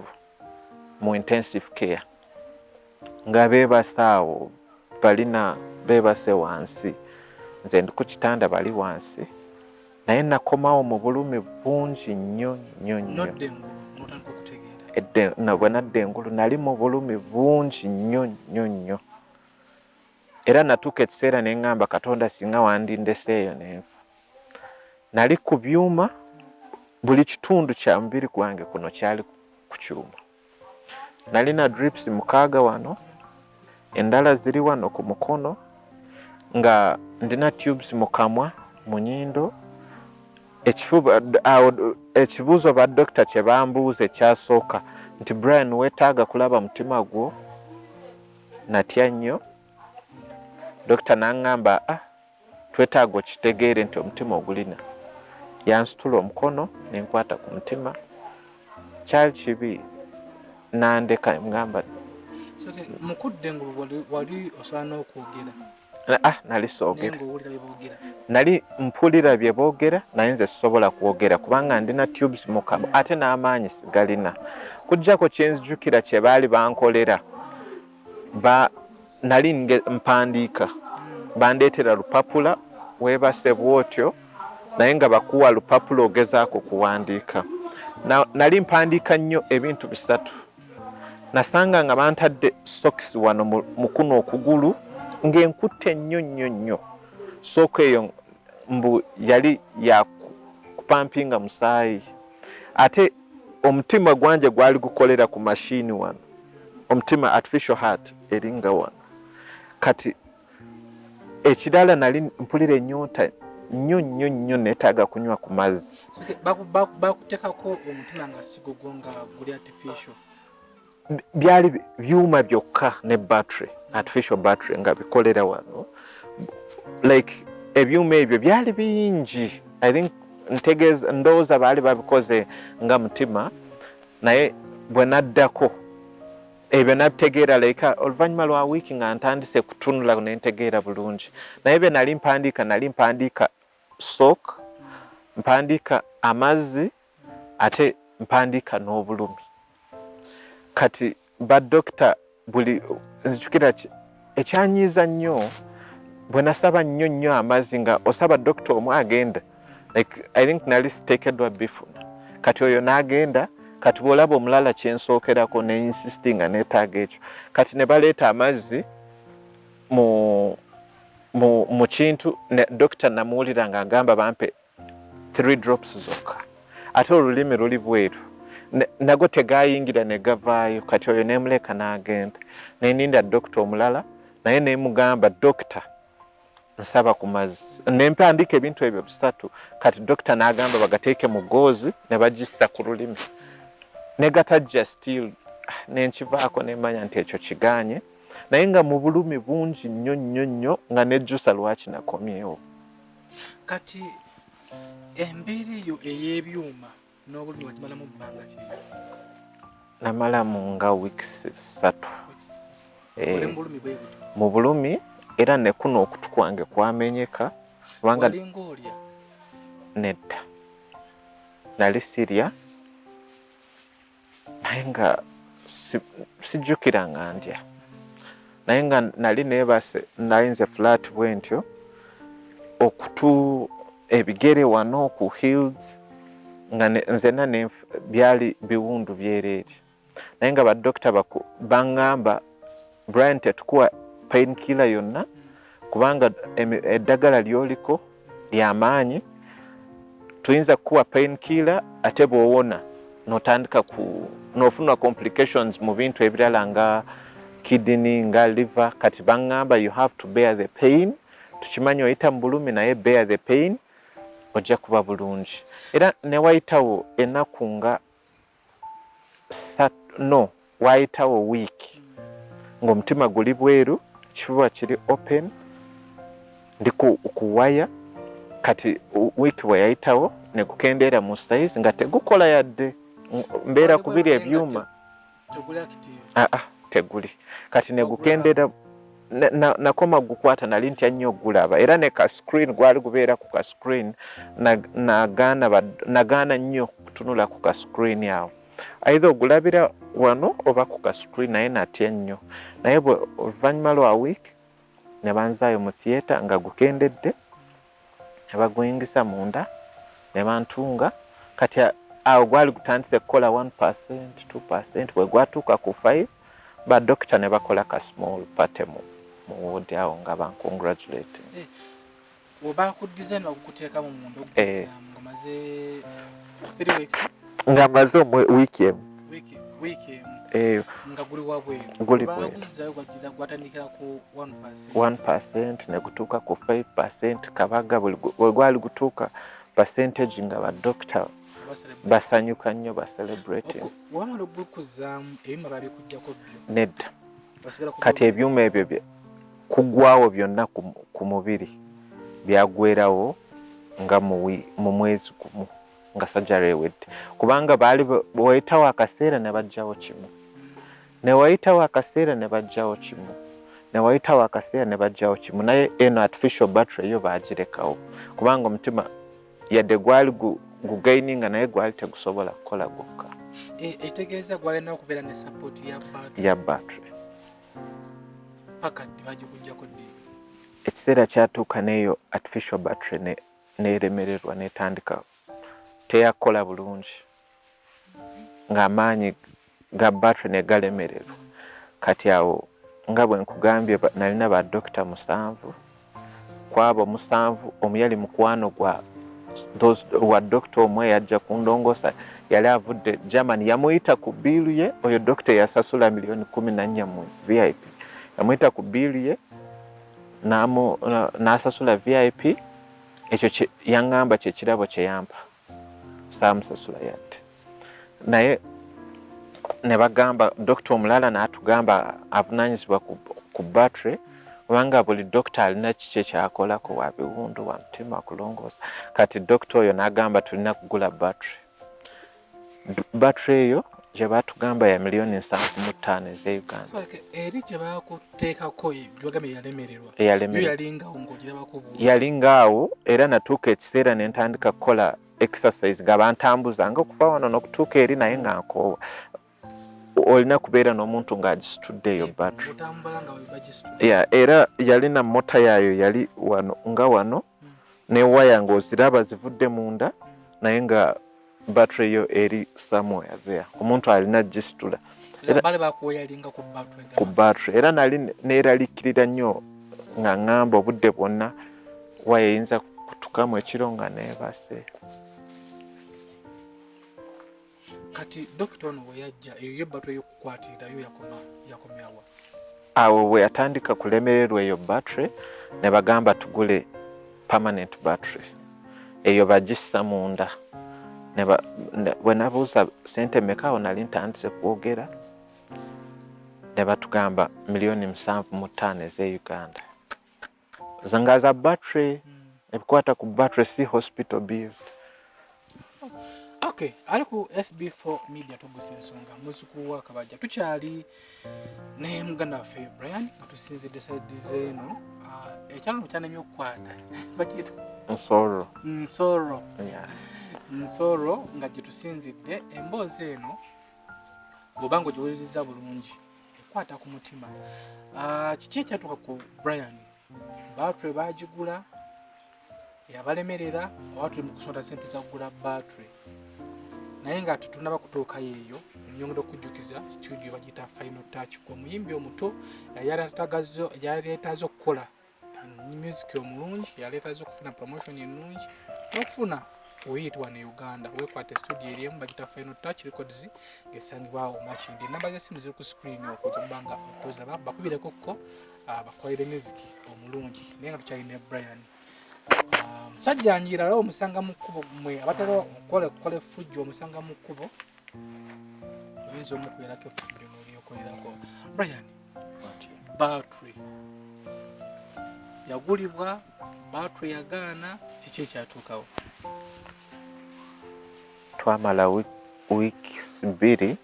mu intensive care nga beebase awo, balina beebase wansi, nze ndi ku kitanda, bali wansi, naye nakomawo mu bulumi bungi nnyo nnyo nnyo. Nodda engulu n'otandika okutegeera? Bwe nadda engulu nali mu bulumi bungi nnyo nnyo nnyo, era natuuka ekiseera ne ŋŋamba, Katonda, singa wandindeseeyo nenfa. Nali ku byuma, buli kitundu kya mubiri gwange kuno kyali ku kyuma. Nalina drips 6 wano, endala ziri wano ku mukono, nga ndina tubes mu kamwa, mu nnyindo, ekifuba. Awo ekibuuzo ba dokita kye bambuuza ekyasooka nti, "Brian, weetaaga kulaba mutima gwo?" Natya nnyo. Dokita n'aŋŋamba, "Ah, twetaaga okitegeere nti omutima ogulina." Yansitula omukono nenkwata ku mutima, kyali kibi, nandeka ngamba. Mukudde engulu wali osobola n'okwogera? Ah, nali soogera. Nali mpulira bye boogera, naye nze sisobola kwogera kubanga ndina tubes mu kamwa, ate n'amaanyi sigalina. Kujjako kyenzijukira kye baali bankolera, nali mpandiika, bandeetera lupapula, weebase bwotyo naye nga bakuwa lupapula ogezaako kuwandiika. Nali mpandiika nnyo ebintu bisatu. Nasanga nga bantadde socks wano mu kuno okugulu, ng'enkutte nnyo nnyo nnyo. Sooka eyo mbu yali ya kupampinga musaayi, ate omutima gwanje gwali gukolera ku mashini wano, omutima, artificial heart eringa wano. Kati ekirala, nali mpulira ennyonta nnyo nnyo nnyo, neetaaga kunywa ku mazzi. Bakuteekako omutima nga sigugwo, nga guli artificial? Byali byuma byokka ne battery, artificial battery, nga bikolera wano. Like ebyuma ebyo byali bingi. I think ntegeeza, ndowooza baali babikoze nga mutima, naye bwe naddako ebyo nabitegeera like oluvannyuma lwa wiiki nga ntandise kutunula nentegeera bulungi. Naye bye nali mpandiika, nali mpandiika sock, mpandiika amazzi, ate mpandiika n'obulumi. Kati badokita buli nzijukira ekyanyiiza nnyo, bwe nasaba nnyo nnyo amazzi, nga osaba dokita omu agenda, like I think nali siteekeddwa bifuna. Kati oyo n'agenda, kati bw'olaba omulala kyensookerako ne insisting nga neetaaga ekyo. Kati ne baleeta amazzi mu kintu, ne dokita namuwulira ng'agamba bampe 3 drops zokka, ate olulimi luli bweru, nago tegayingira ne gavaayo. Kati oyo nemuleka n'agenda, neninda dokita omulala, naye nemugamba, "Dokita, nsaba ku mazzi." Nempandiika ebintu ebyo bisatu. Kati dokita n'agamba bagateeke mu gauze ne bagissa ku lulimi, negatajja still. Nenkivaako, nemanya nti ekyo kiganye, naye nga mu bulumi bungi nnyo nnyo nnyo, nga nejjusa lwaki nakomyewo. Kati embeera eyo ey'ebyuma n'obulumi wagimalamu bbanga ki? Namalamu nga weeks 3. Oli mu bulumi bwe butyo? Mu bulumi, era nekuno okutu kwange kwamenyeka kubanga Walinga olya? Nedda, nali sirya, naye nga sijjukira nga ndya, naye nga nali neebase, nali nze flat bwe ntyo, okutu, ebigere wano ku heels, nga nzenna byali biwundu byereere. Naye nga badokita baŋŋamba, "Brian, tetukuwa pain killer yonna kubanga eddagala lyoliko lyamaanyi. Tuyinza kukuwa pain killer, ate bw'owona n'otandika ku n'ofuna complications mu bintu ebirala nga kidney, nga liver." Kati baŋŋamba, "You have to bear the pain. Tukimanyi oyita mu bulumi, naye bear the pain, ojja kuba bulungi." Era ne wayitawo ennaku nga no wayitawo wiiki ng'omutima guli bweru, kifuba kiri open, ndi ku waya. Kati wiiki bwe yayitawo ne gukendeera mu size, nga tegukola yadde, mbeera Wali kubiri bweru naye nga ebyuma. Teguli active? Ah, ah, teguli. Kati ne gukendeera, nakoma gukwata, nali ntya nnyo ogulaba, era ne ka screen gwali gubeera ku ka screen, nagaana nnyo kutunula ku ka screen awo, either ogulabira wano oba ku ka screen, naye natya nnyo. Naye bwe oluvannyuma lwa week ne banzaayo mu theatre nga gukendedde, ne baguyingisa munda ne bantunga. Kati Awo gwali gutandise kukola 1%, 2%, bwe gwatuuka ku 5 ba dokita ne bakola ka small party mu ward awo nga bancongratulating. Eh, webakuddiza ne bakuteekamu munda okuguzaamu ng'omaze 3 weeks, nga maze wiiki emu, wiiki emu eyo nga guli wabweru, Guli bweru. Baguzzayo gwagira gwatandikira ku 1%, 1% ne gutuuka ku 5%. Kabaga buli bwe gwali gutuuka percentage nga ba dokita basanyuka nnyo, ba celebrating. Wamala ogukuzaamu ebyuma babikuggyako byo? Nedda. Basigala ku Kati ebyuma ebyo kugwawo byonna ku mubiri byagwerawo nga mu mwezi gumu nga sajjala ewedde, kubanga baali wayitawo akaseera ne bajjawo kimu, ne wayitawo akaseera ne bajjawo kimu, ne wayitawo akaseera ne bajjawo kimu. Naye eno artificial battery yo baagirekawo, kubanga omutima yadde gwali gugaininga, naye gwali tegusobola kukola gwokka. Ekitegeeza gwalina okubeera ne support ya battery. Ya battery. Paka ddi bagikuggyako ddi? Ekiseera kyatuuka n'eyo artificial battery neeremererwa, netandika teyakola bulungi, ng'amaanyi ga battery ne galemererwa. Kati awo nga bwe nkugambye, nalina ba dokita 7. Kwabo 7, omu yali mukwano gwa wa dokita omu eyajja kundongoosa, yali avudde Germany, yamuyita ku bill ye. Oyo dokita yasasula miliyoni 14 mu VIP, yamuyita ku bill ye n'asasula VIP. Ekyo yaŋŋamba kyekirabo kye yampa, saamusasula yadde. Naye ne bagamba dokita omulala n'atugamba avunaanyizibwa ku battery, kubanga buli dokita alina kiki ekyakolako, wa biwundu, wa mutima, kulongoosa. Kati dokita oyo n'agamba tulina kugula battery. Battery eyo gye batugamba ya miliyoni 75 ez'e Uganda. So, like, eri gye bakuteekako gyogambye yalemererwa? Eyalemererwa. Yo yalingawo ng'ogirabako bulungi? Yalingaawo, era natuuka ekiseera ne ntandika kukola exercise nga bantambuza nga okuva wano n'okutuuka eri, naye nga nkoowa. Olina kubeera n'omuntu ng'agisitudde eyo battery. Otambula nga bagisitula? Yeah, era yalina motor yaayo yali wano nga wano ne waya ng'oziraba zivudde munda, naye nga battery yo eri somewhere there, omuntu alina gisitula. Bale bakuweyalinga ku battery? Ku battery. Era nali neeralikirira nnyo nga ŋŋamba obudde bwonna waya eyinza kutukamu ekiro nga neebase. Kati dokita ono bwe yajja, eyo yo battery ey'okukwatirirayo yakomyawa? Awo bwe yatandika kulemererwa eyo battery, ne bagamba tugule permanent battery, eyo bagissa munda. Bwe nabuuza sente meka, awo nali ntandise kwogera, ne batugamba miliyoni 75 ez'e Uganda nga za battery, ebikwata ku battery, si hospital bill. Okay, ali ku SB4 Media, tugusa ensonga. Muzzukulu wa Kabajja, tukyali ne muganda waffe Brian nga tusinzidde side zeeno. Ekyalo no kyanemye okukwata, bakiyita? Nsoro. Nsoro. Yeah. Nsoro nga gye tusinzidde. Emboozi eno bw'oba nga ogiwuliriza bulungi ekwata ku mutima. Kiki ekyatuuka ku Brian? Battery bagigula yabalemerera, oba tuli mu kusonda sente za kugula battery? Naye nga tetunaba kutuukayo eyo, nyongera okujjukiza studio bagiyita Final Touch, gwe omuyimbi omuto yaleetaaze okukola music omulungi, yaleetaaze okufuna promotion ennungi n'okufuna oyit wano e Uganda. Weekwata studio eri emu bagiyita Final Touch Records ng'esangibwawo Makindye. Enamba z'essimu ziri ku screen okwo, gyobanga nga otozaba bakubirekokko bakukolere music omulungi. Naye nga tukyalina Brian. Musajja anjira era omusanga mu kkubo, mmwe abatera okukola effujjo, omusanga mu kkubo oyinza omukuberako effujjo n'olyekolerako. Brian, battery yagulibwa, battery yagaana, kiki ekyatuukawo? Twamala weeks 2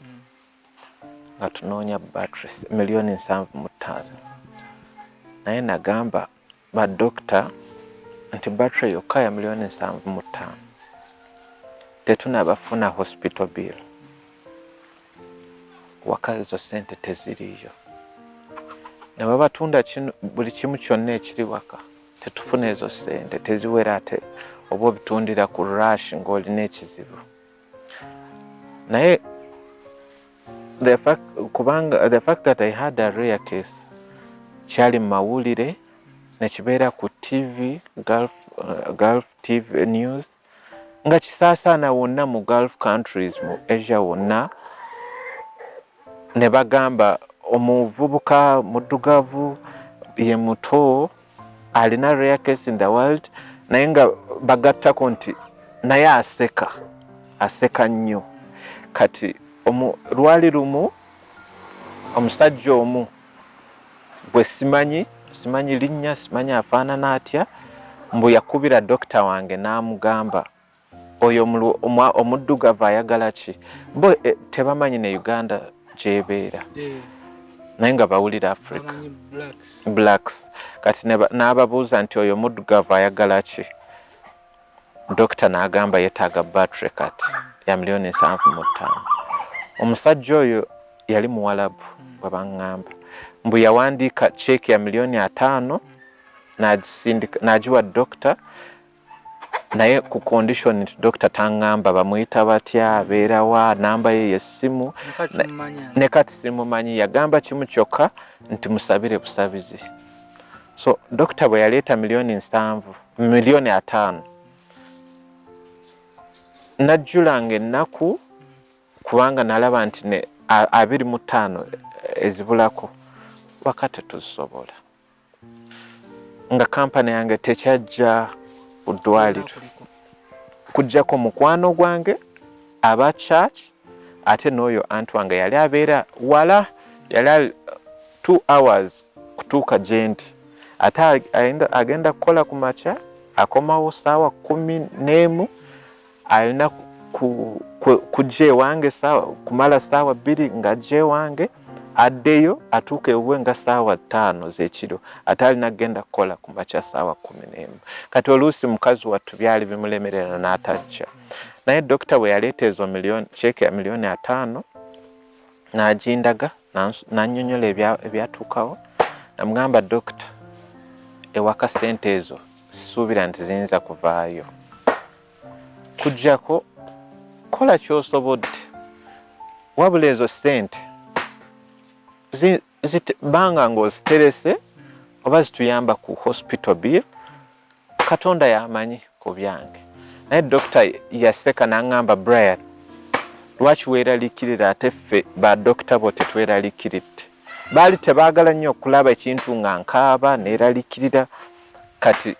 nga tunoonya battery miliyoni 75, naye nagamba badokita nti battery yokka ya miliyoni 75, tetunabafuna hospital bill, waka ezo sente teziriiyo, ne babatunda buli kimu kyonna ekiri waka, tetufuna ezo sente, teziwera. Ate oba obitundira ku rush ng'olina ekizibu. Naye the fact, kubanga the fact that I had a rare case kyali mu mawulire nekibeera ku TV, Gulf TV News, nga kisaasaana wonna mu Gulf countries, mu Asia wonna, ne bagamba omuvubuka muddugavu ye muto alina rare case in the world, naye nga bagattako nti naye aseka, aseka nnyo. Kati lwali lumu omusajja omu bwe simanyi linnya, simanyi afaanana atya, mbu yakubira dokita wange n'amugamba oyo omuddugavu ayagala ki? Bo tebamanyi ne Uganda gyebeera, naye nga bawulira Africa blacks. Kati n'ababuuza nti oyo omuddugavu ayagala ki? Dokita n'agamba yeetaaga battery kati ya 75 miliyoni. Omusajja oyo yali muwalabu, bwe baŋŋamba mbu yawandiika cheque ya 50 miliyoni n'agisindika n'agiwa dokita, naye ku condition nti dokita taŋŋamba bamuyita batya, abeerawa, namba ye yessimu. Ne kati simumanyi. Yagamba kimu kyokka nti musabire busabizi. So dokita bwe yaleeta 70 miliyoni, 50 miliyoni, najjulanga ennaku kubanga nalaba nti ne 25 ezibulako wakati tuzisobola, nga kampani yange tekyajja ku ddwaliro kujjako mukwano gwange aba church, ate n'oyo anti wange yali abeera wala, yali 2 hours kutuuka gye ndi, ate agenda kukola ku makya, akomawo saawa 11, alina kujja ewange kumala saawa 2 ng'ajja ewange, addeyo atuuka ewuwe nga saawa 5 z'ekiro, ate alina kugenda kukola ku makya saawa 11. Kati oluusi mukazi wattu byali bimulemerera n'atajja. Naye dokita bwe yaleeta ezo miliyoni, cheque ya 50 miliyoni, n'agindaga, n'annyonnyola ebyatuukawo, namugamba, "Dokita, ewaka sente ezo sisuubira nti ziyinza kuvaayo, kujjako kola ky'osobodde, wabula ezo sente banga ng'oziterese oba zituyamba ku hospital bill, Katonda yamanyi ku byange." Naye dokita yaseka n'aŋŋamba, "Brian, lwaki weeraliikirira ate ffe badokita bo tetweraliikiridde?" Baali tebaagala nnyo okulaba ekintu nga nkaaba neeraliikirira. Kati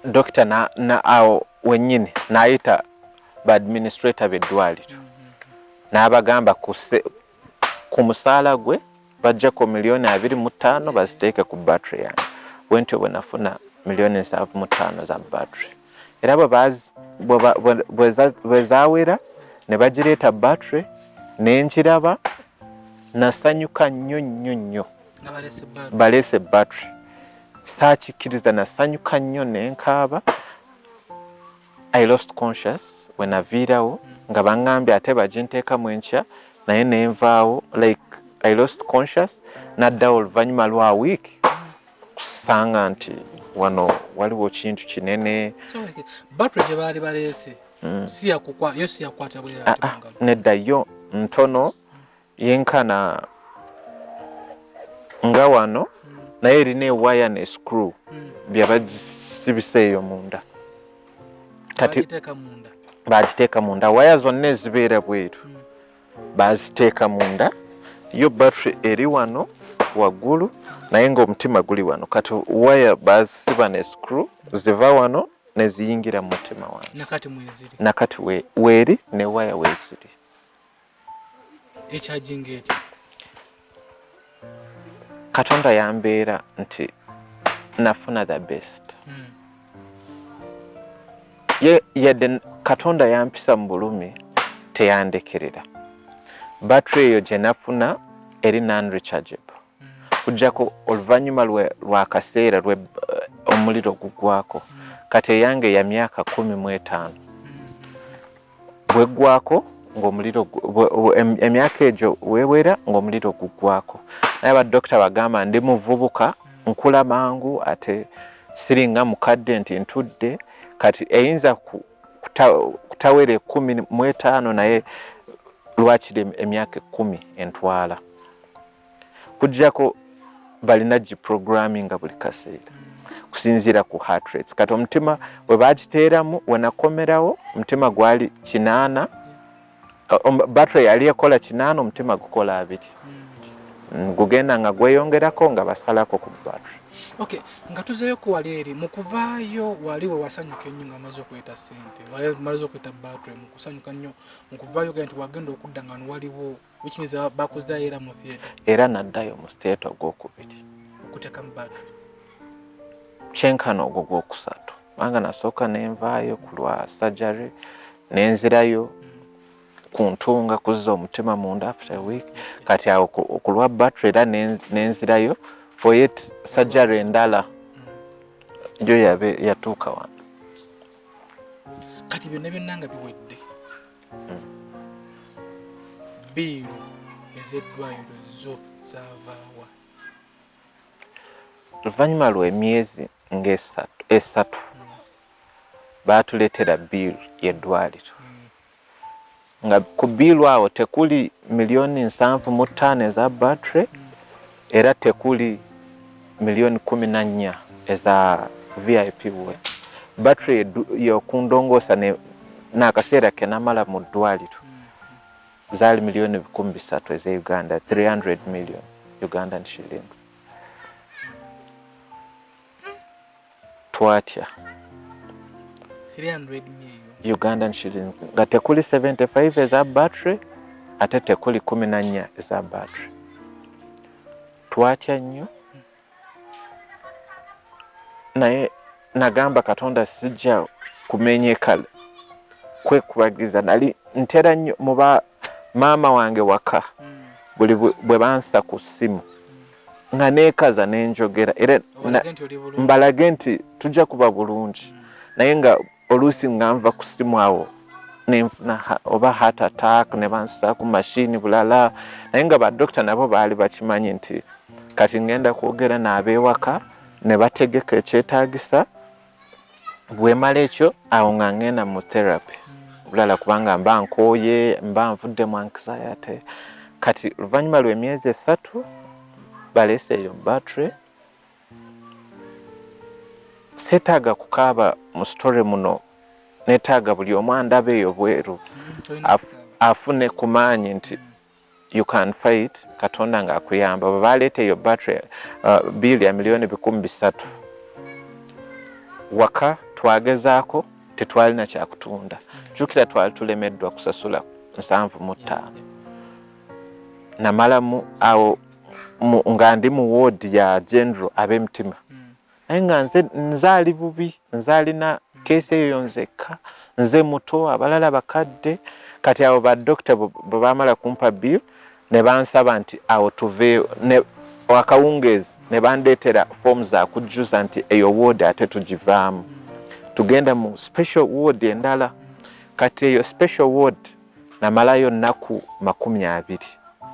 dokita na awo wennyini n'ayita ba administrator b'eddwaliro n'abagamba ku musaala gwe bajjako 25 miliyoni baziteeke ku battery yange. Bwentyo bwe nafuna 75 miliyoni za battery. Era bwe zaawera ne bagireeta battery ne nkiraba, nasanyuka nnyo nnyo nnyo. Baleese battery, saakikkiriza, nasanyuka nnyo nenkaaba. I lost conscious we naviirawo nga baŋŋambye ate baginteekamu enkya, naye nenvaawo like I lost conscious. Naddawo oluvannyuma lwa wiiki kusanga nti wano waliwo kintu kinene. Battery gye baali baleese si yo si yakukwata? Ah, ah, nedda, yo ntono, yenkana nga wano, naye erina ewaya ne screw byabagisibisa eyo munda. Kati bagiteeka munda, waya zonna ezibeera bweru baziteeka munda. Yo battery eri wano waggulu, naye ng'omutima guli wano. Kati waya bazisiba ne screw, ziva wano neziyingira mu mutima wange. Nakati mweziri? Nakati weeri ne waya weeziri. Ekyajinga etya? Katonda yambeera nti nafuna the best. Ye yadde Katonda yampisa mu bulumi, teyandekerera. Battery eyo gye nafuna eri non rechargeable, kujjako oluvannyuma lwakaseera lwe omuliro gugwako. Kati eyange ya myaka 15, bweggwako ng'omuliro emyaka egyo weewera ng'omuliro gugwako. Naye badokita bagamba ndi muvubuka, nkula mangu, ate siringa mukadde nti ntudde. Kati eyinza Kutawera 15, naye lwakiri emyaka 10 entwala kujjako balina giprogramminga buli kaseera kusinziira ku heart rates. Kati omutima bwe bagiteeramu, wenakomerawo omutima gwali 80, battery yali ekola 80, omutima gukola 2. Gugenda nga gweyongerako nga basalako ku battery. Okay, nga tuzeeyo ku wali eri mu kuvaayo, wali we wasanyuka ennyo nga amaze okuleeta ssente, wali maze okuleeta battery, mu kusanyuka nnyo mu kuvaayo genda nti wagenda okudda nga waliwo, which means bakuzaayo era mu theatre. Era naddayo mu theatre ogwokubiri. Okuteekamu battery. Kyenkana ogwo gwokusatu, kubanga nasooka nenvaayo ku lwa surgery, nenzirayo ku ntunga kuzza omutima munda after a week. Kati awo ku lwa battery era nenzirayo for yet surgery endala gyo yabe yatuuka wano. Kati byonna byonna nga biwedde, bill ez'eddwaliro zo zaavaawa? Oluvannyuma lw'emyezi ng'esatu baatuleetera bill y'eddwaliro, nga ku bill awo tekuli miliyoni 75 eza battery, era tekuli miliyoni 14 eza VIP ward. Battery yokundongoosa n'akaseera ke namala mu ddwaliro zaali miliyoni 300 eza Uganda, 300 million Ugandan shillings. Twatya. 300 million. Ugandan shillings, nga tekuli 75 eza battery, ate tekuli 14 eza battery. Twatya nnyo, naye nagamba Katonda sijja kumenyeka kwekubagiza. Nali ntera nnyo muba maama wange waka, buli bwe bansa ku ssimu nga neekaza nenjogera era mbalage nti tujja kuba bulungi, naye nga oluusi nga nva ku ssimu awo nenfuna oba heart attack ne bansa ku mashini bulala. Naye nga badokita nabo baali bakimanyi nti kati ngenda kwogera n'abeewaka ne bategeka ekyetaagisa. Bwemala ekyo, awo nga ngenda mu therapy bulala, kubanga mba nkooye, mba nvudde mu anxiety. Kati luvannyuma lw'emyezi 3 baleese eyo battery. Seetaaga kukaaba mu story muno, neetaaga buli omu andaba eyo bweru afune ku maanyi nti you can fight, Katonda ng'akuyamba. Bwe baleeta eyo battery, bill ya miliyoni 300, waka twagezaako, tetwalina kyakutunda. Jjukira twali tulemeddwa kusasula 75. Namalamu awo nga ndi mu ward ya general ab'emitima, naye nga nze nzaali bubi, nzaalina case eyo nzekka, nze muto, abalala bakadde. Kati abo badokita bwe bamala kumpa bill ne bansaba nti awo tuve akawungeezi, ne bandeetera fomu zakujjuza nti eyo ward ate tugivaamu, tugenda mu special ward endala. Kati eyo special ward namalayo nnaku 20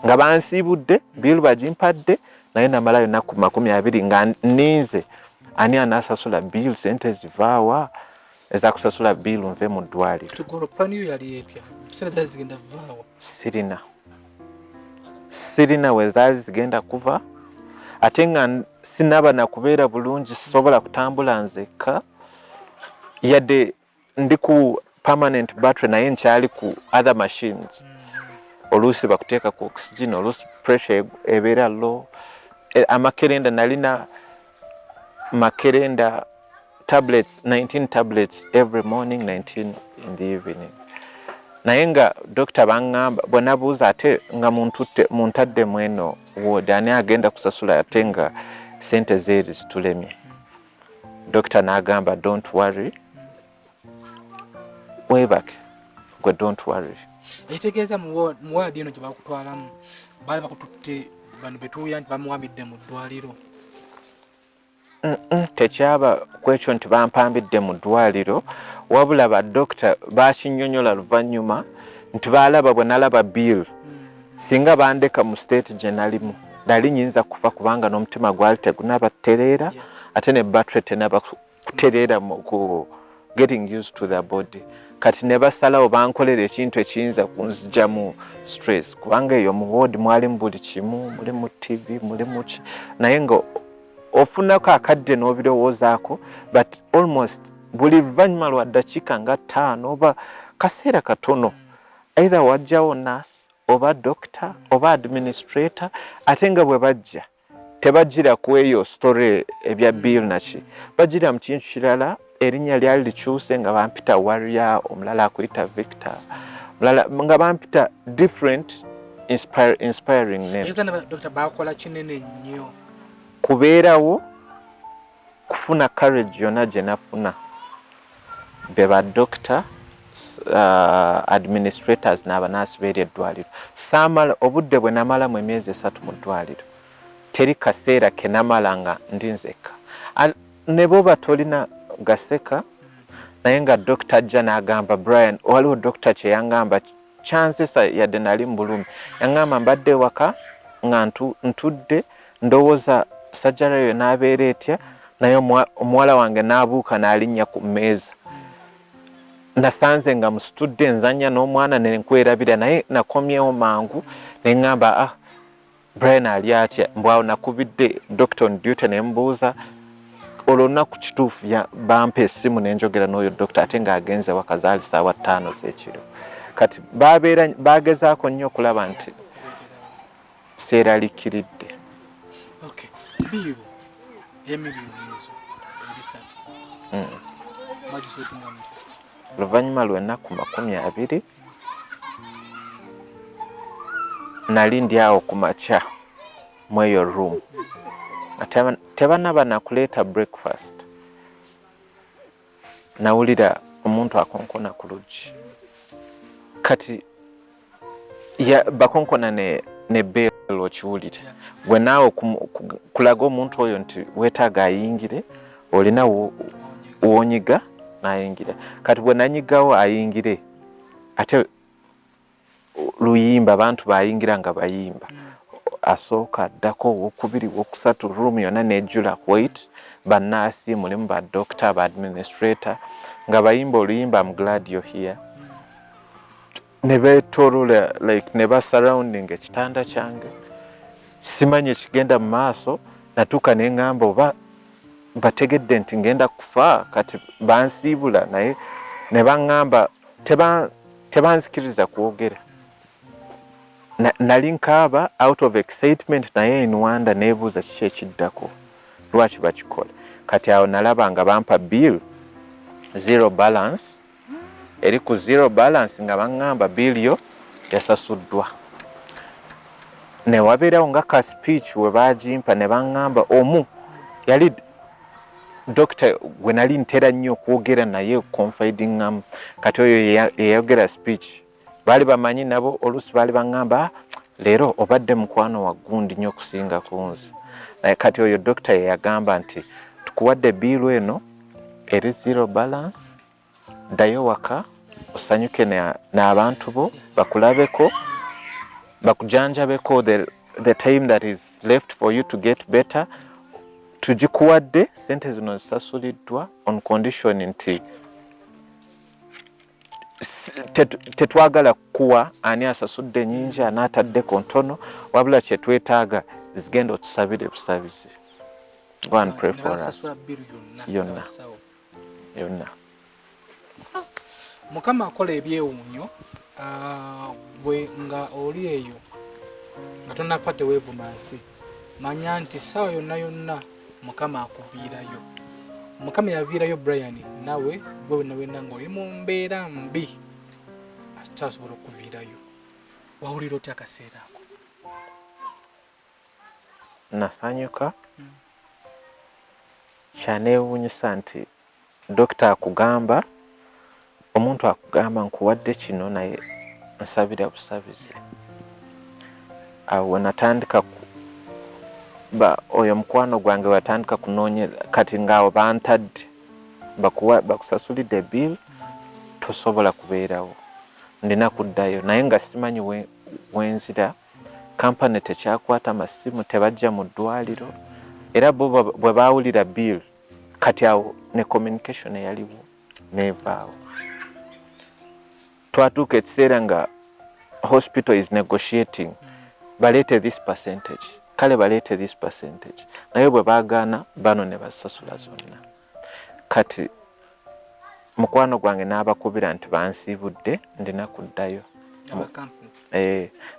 nga bansiibudde, bill bagimpadde, naye namalayo nnaku 20 nga nninze ani anaasasula bill, sente zivaawa ezakusasula bill nve mu ddwaliro. Sirina we zaali zigenda kuva, ate nga sinaba nakubeera bulungi, sisobola kutambula nzekka, yadde ndi ku permanent battery, naye nkyali ku other machines. Oluusi bakuteeka ku oxygen, oluusi pressure ebeera low. Amakerenda, nalina makerenda tablets, 19 tablets every morning, 19 in the evening. Naye nga dokita baŋŋamba, bwe nabuuza ate nga muntutte muntadde mweno ward, ani agenda kusasula ate nga sente zeeri zitulemye? Dokita n'agamba, "Don't worry, weebake gwe, don't worry." Ekitegeeza mu ward eno gye bakutwalamu baali bakututte bano betuwulira nti bamuwambidde mu ddwaliro? Tekyaba ku ekyo nti bampambidde mu ddwaliro, wabula badokita bakinnyonnyola luvannyuma nti baalaba bwe nalaba bill, singa bandeka mu state gye nalimu nali nyinza kufa, kubanga n'omutima gwali tegunaba kutereera, ate ne battery tenaba kutereera ku getting used to the body. Kati ne basalawo bankolera ekintu ekiyinza kunzijamu stress, kubanga eyo mu ward mwalimu buli kimu, mulimu TV, mulimu ki, naye nga ofunako akadde n'obirowoozaako, but almost buli luvannyuma lwa ddakiika nga 5 oba kaseera katono, either wajjawo nurse oba doctor oba administrator, ate nga bwe bajja tebajjira ku eyo story ebya bill naki, bajjira mu kintu kirala. Erinnya lyali likyuse, nga bampita Warrior, omulala akuyita Victor, omulala nga bampita different inspiring names. Dr. bakola kinene nnyo. Kubeerawo kufuna courage yonna gye nafuna be ba doctor, administrators n'abanaasi b'eri eddwaliro. Saamala obudde bwe namalamu emyezi 3 mu ddwaliro, teri kaseera ke namala nga ndi nzekka. Ne bwoba tolina gaseka, naye nga dokita ajja n'agamba Brian, waliwo dokita kye yangamba kyansesa yadde nali mu bulumi. Yangamba mbadde waka nga ntudde ndowooza sajjala yo n'abeera etya, naye omuwala wange n'abuuka n'alinnya ku mmeeza. Nasanze nga musitudde nzannya n'omwana ne nkwerabira, naye nakomyewo mangu ne ŋŋamba, ah, Brian ali atya? Mbwawo nakubidde doctor on duty ne mbuuza olwo olunaku kituufu bampa essimu ne njogera n'oyo doctor, ate ng'agenze waka, zaali ssaawa 5 z'ekiro. Kati babeera bagezaako nnyo okulaba nti seeraliikiridde. Okay. Bill emiliyoni ezo 300 mwagisortinga mutya? Oluvannyuma lw'ennaku 20 nali ndi awo ku makya mu eyo room, nga tebannaba nakuleeta breakfast, nawulira omuntu akonkona ku luggi. Kati bakonkona ne bell, okiwulira gwe naawe kulaga omuntu oyo nti weetaaga ayingire, olina wonyiga n'ayingira. Kati bwe nanyigawo ayingire, ate luyimba, abantu bayingira nga bayimba, asooka addako, owokubiri, owokusatu, room yonna nejjula wait, bannaasi mulimu, ba doctor, ba administrator, nga bayimba oluyimba "I'm glad you're here", ne beetolola like ne ba surrounding ekitanda kyange. Simanyi ekigenda mu maaso. Natuuka ne ŋŋamba oba bategedde nti ngenda kufa, kati bansiibula, naye ne baŋŋamba tebanzikiriza kwogera. Nali nkaaba out of excitement, naye in wonder neebuuza kiki ekiddako, lwaki bakikola. Kati awo nalaba nga bampa bill zero balance, eri ku zero balance, nga baŋŋamba bill yo yasasuddwa. Ne wabeerawo nga ka speech we bagimpa, ne baŋŋamba, omu yali dokita gwe nali ntera nnyo okwogera naye, confidingamu, kati oyo yeyayogera speech. Baali bamanyi nabo, oluusi baali baŋŋamba, "Ah, leero obadde mukwano wa gundi nnyo okusinga ku nze." Naye kati oyo dokita yeyagamba nti tukuwadde bill eno eri zero balance, ddayo waka osanyuke n'abantu bo, bakulabeko, bakujanjabeko the time that is left for you to get better. Tugikuwadde, sente zino zisasuliddwa on condition nti tetwagala kuwa ani asasudde nyingi, ani ataddeko ntono, wabula kyetwetaaga zigenda otusabire busabizi. Go and pray for us. Basasula bill yonna? Yonna. Abasawo. Yonna. Mukama akola ebyewuunyo. Bwe nga oli eyo nga tonafa, teweevuma nsi, manya nti ssaawa yonna yonna Mukama akuviirayo. Mukama yaviirayo Brian, nawe gwe wenna wenna nga oli mu mbeera mbi akyasobola okuviirayo. Wawulira otya akaseera ako? Nasanyuka. Kyaneewuunyisa nti dokita akugamba, omuntu akugamba nkuwadde kino, naye nsabira busabizi. Awo wenatandika ba oyo mukwano gwange watandika kunoonya, kati ngaawo bantadde, bakuwa, bakusasulidde bill, tosobola kubeerawo, ndina kuddayo, naye nga simanyi wenzira. Kampani tekyakwata masimu, tebajja mu ddwaliro, era bo bwe baawulira bill, kati awo ne communication eyaliwo nevaawo. Twatuuka ekiseera nga hospital is negotiating, baleete this percentage, kale baleete this percentage, naye bwe baagaana bano ne basasula zonna. Kati mukwano gwange n'abakubira nti bansiibudde, ndina kuddayo,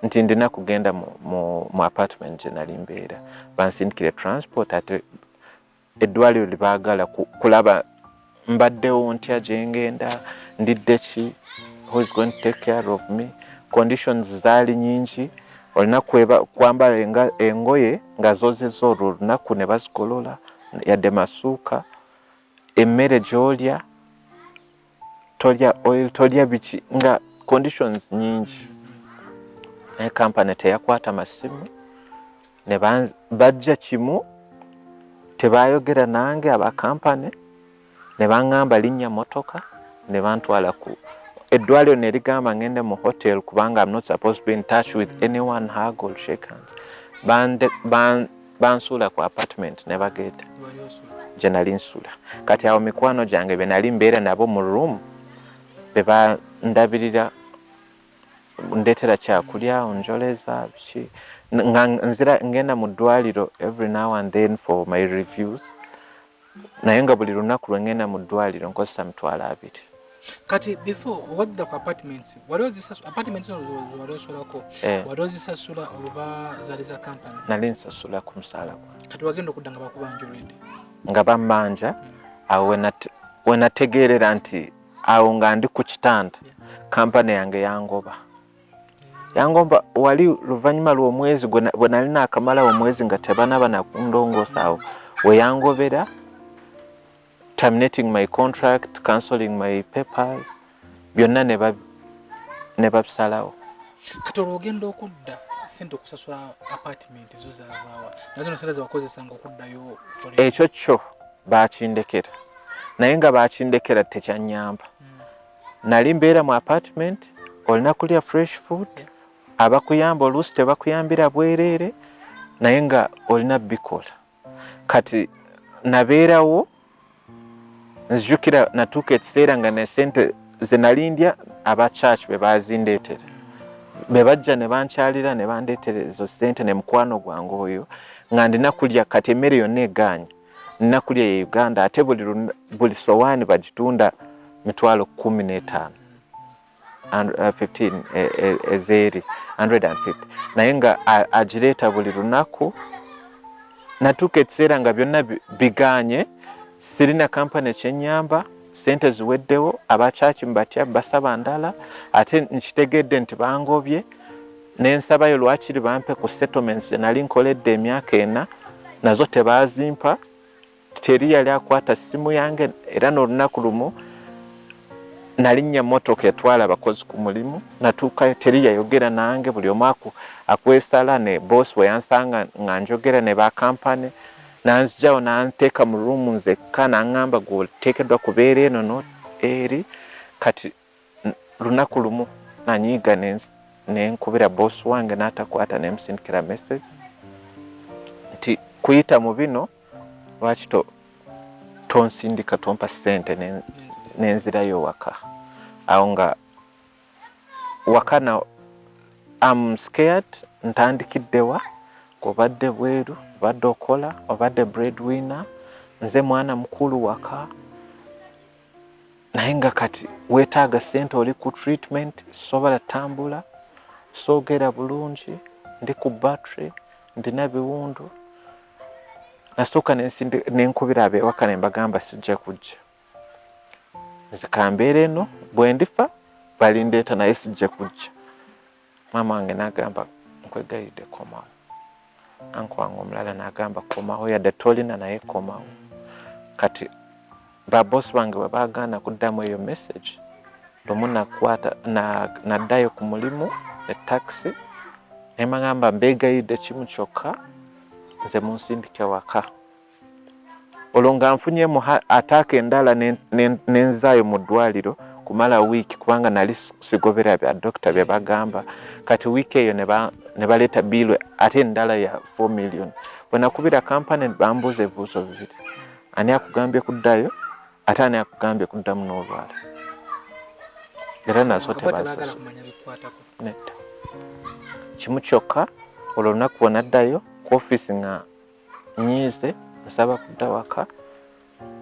nti ndina kugenda mu apartment gye nali mbeera, bansindikire transport. Ate eddwaliro libaagala kulaba mbaddewo ntya, gyengenda ndidde ki, who is going to take care of me. Conditions zaali nyingi. Olina kwambala engoye nga zozezza olwo olunaku ne bazigolola, yadde masuuka. Emmere gy'olya, tolya oil, tolya biki, nga conditions nyingi. Naye kampani teyakwata masimu ne bajja kimu, tebayogera nange aba kampani, ne baŋŋamba linnya motoka ne bantwala ku eddwaliro, ne ligamba ngende mu hotel kubanga I'm not supposed to be in touch with anyone, hug or shake hands. Bansuula ku apartment ne bageeta gye nali nsula. Kati awo mikwano gyange be nali mbeera nabo mu room be bandabirira, ndeetera kyakulya, onjoleza biki, nga nzira ngenda mu ddwaliro every now and then for my reviews, naye nga buli lunaku lwe ngenda mu ddwaliro nkozesa 20,000. Kati before owadda ku apartments, wali ozisasula apartments zino wali osulako? Eh. Wali ozisasula oba zaali za company? Nali nsasula ku musaala gwange. Kati wagenda okudda nga bakubanja already? Nga bammanja. Awo wenategeerera nti awo nga ndi ku kitanda, kampani yange yangoba. Yangoba wali luvannyuma lw'omwezi bwe nali naakamalawo omwezi nga tebanaba nakundongoosa. Awo we yangobera, terminating my contract, cancelling my papers, byonna ne babisalawo. Kati olwo ogenda okudda, sente okusasula apartment zo zavaawa? Nazo no sente zewakozesanga okuddayo? Ekyo kyo bakindekera, naye nga bakindekera tekyanyamba. Nali mbeera mu apartment, olina kulya fresh food. Abakuyamba oluusi tebakuyambira bwereere, naye nga olina bikola. Kati nabeerawo, nzijukira natuuka ekiseera nga ne sente ze nali ndya, aba church be bazindeetera, be bajja ne bankyalira ne bandeetera ezo sente ne mukwano gwange oyo, nga ndina kulya. Kati emmere yonna egaanye, nina kulya ye Uganda, ate buli sowaani bagitunda 15,000 and, 15 ezeeri 150, naye nga agireeta buli lunaku. Natuuka ekiseera nga byonna bigaanye, sirina kampani ekyenyamba, sente ziweddewo, abakyaki mbatya basaba ndala, ate nkitegedde nti bangobye. Nensabayo lwakiri bampe ku settlements ze nali nkoledde emyaka 4, nazo tebazimpa. Teri yali akwata ssimu yange. Era n'olunaku lumu nalinnya motoka etwala abakozi ku mulimu, natuukayo teri yayogera nange, buli omu akwesala. Ne boss bwe yansanga nga njogera ne ba kampani, nanzijawo nanteeka mu room nzekka, naŋŋamba, "Gwe oteekeddwa kubeera eno no eri." Kati lunaku lumu nanyiiga, nenkubira boss wange n'atakwata, nemusindikira message nti kuyita mu bino, lwaki tonsindika, tompa ssente nenzirayo waka? Awo nga waka na am scared, ntandikiddewa? Obadde bweru, obadde okola, obadde breadwinner, nze mwana mukulu waka, naye nga kati weetaaga ssente, oli ku treatment, sobola tambula, soogera bulungi, ndi ku battery, ndina biwundu. Nasooka nenkubira abewaka ne mbagamba sijja kujja, nze kambeera eno, bwe ndifa balindeeta, naye sijja kujja. Maama wange n'agamba, "Nkwegayiridde, komawo." Uncle wange omulala n'agamba, "Komawo, yadde tolina, naye komawo." Kati babosi bange bwe baagaana kuddamu eyo message, lumu nakwata naddayo ku mulimu ne taxi, ne mbagamba, "Mbeegayiridde kimu kyokka, nze munsindike waka." Olwo nga nfunyemu attack endala, nenzaayo mu ddwaliro kumala wiiki, kubanga nali sigobera bya dokita bye bagamba. Kati wiiki eyo ne baleeta bill ate endala ya 4 million. Bwe nakubira kampani, bambuuza ebibuuzo bibiri: "Ani akugambye kuddayo?" Ate, "Ani akugambye kuddamu n'olwala?" Era nazo tebaagala kumanya bikwatako. Nedda. Kimu kyokka, olwo olunaku bwe naddayo ku ofiisi nga nyiize, nsaba kudda waka,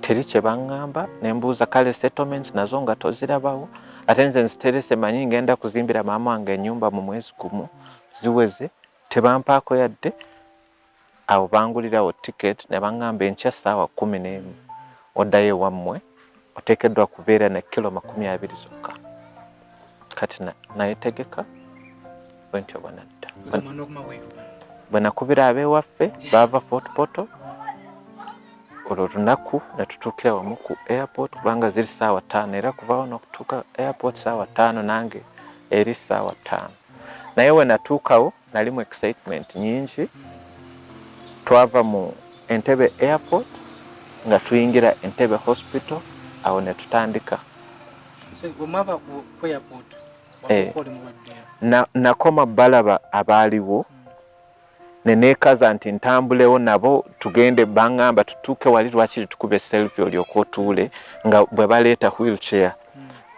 teri kye baŋŋamba, ne mbuuza kale settlements nazo nga tozirabawo, ate nze nziterese manyi ngenda kuzimbira maama wange ennyumba mu mwezi gumu ziweze, tebampaako yadde. Awo bangulirawo ticket ne baŋŋamba enkya ssaawa 11 oddayo ewammwe, oteekeddwa kubeera ne kilo 20 zokka. Kati nayetegeka bwentyo bwe nadda. Bwe nakubira ab'ewaffe baava Fort Portal, olwo lunaku ne tutuukira wamu ku airport kubanga ziri ssaawa 5, era kuvawo n'okutuuka airport ssaawa 5, nange eri ssaawa 5. Naye we natuukawo nali mu excitement nyingi. Twava mu Entebbe airport nga tuyingira Entebbe hospital, awo ne tutandika. Nakoma balaba abaaliwo ne neekaza nti ntambulewo nabo tugende, baŋŋamba tutuuke wali lwakiri tukube selfie olyoke otuule nga bwe baleeta wheelchair.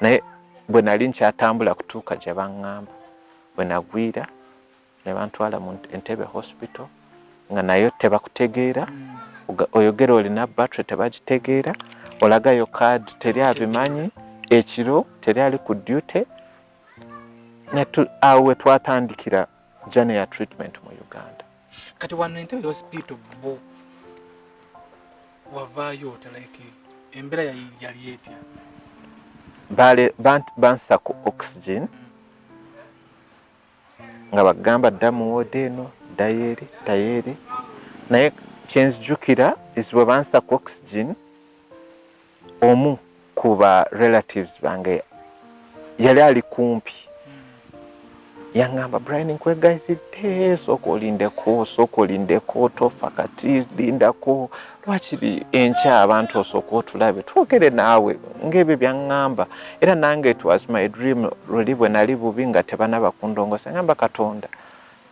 Naye bwe nali nkyatambula kutuuka gye baŋŋamba, bwe nagwira ne bantwala mu Entebbe hospital nga nayo tebakutegeera, oyogera olina battery tebagitegeera, olagayo card teri abimanyi, ekiro teri ali ku duty. Awo we twatandikira journey ya treatment mu Uganda. Kati wano Entebbe hospital bo wavaayo otya, like embeera yali etya? Bansa ku oxygen nga bagamba dda mu ward eno, ddayo eri, ddayo eri. Naye kyenzijukira is bwe bansa ku oxygen, omu ku ba relatives bange yali ali kumpi, yaŋŋamba, "Brian, nkwegayiridde, sooka olindeko, sooka olindeko, tofa kati, lindako lwakiri enkya abantu osooka otulabe twogere naawe." Ng'ebyo byaŋŋamba, era nange it was my dream. Luli bwe nali bubi nga tebanaba kundongosa, ŋŋamba Katonda,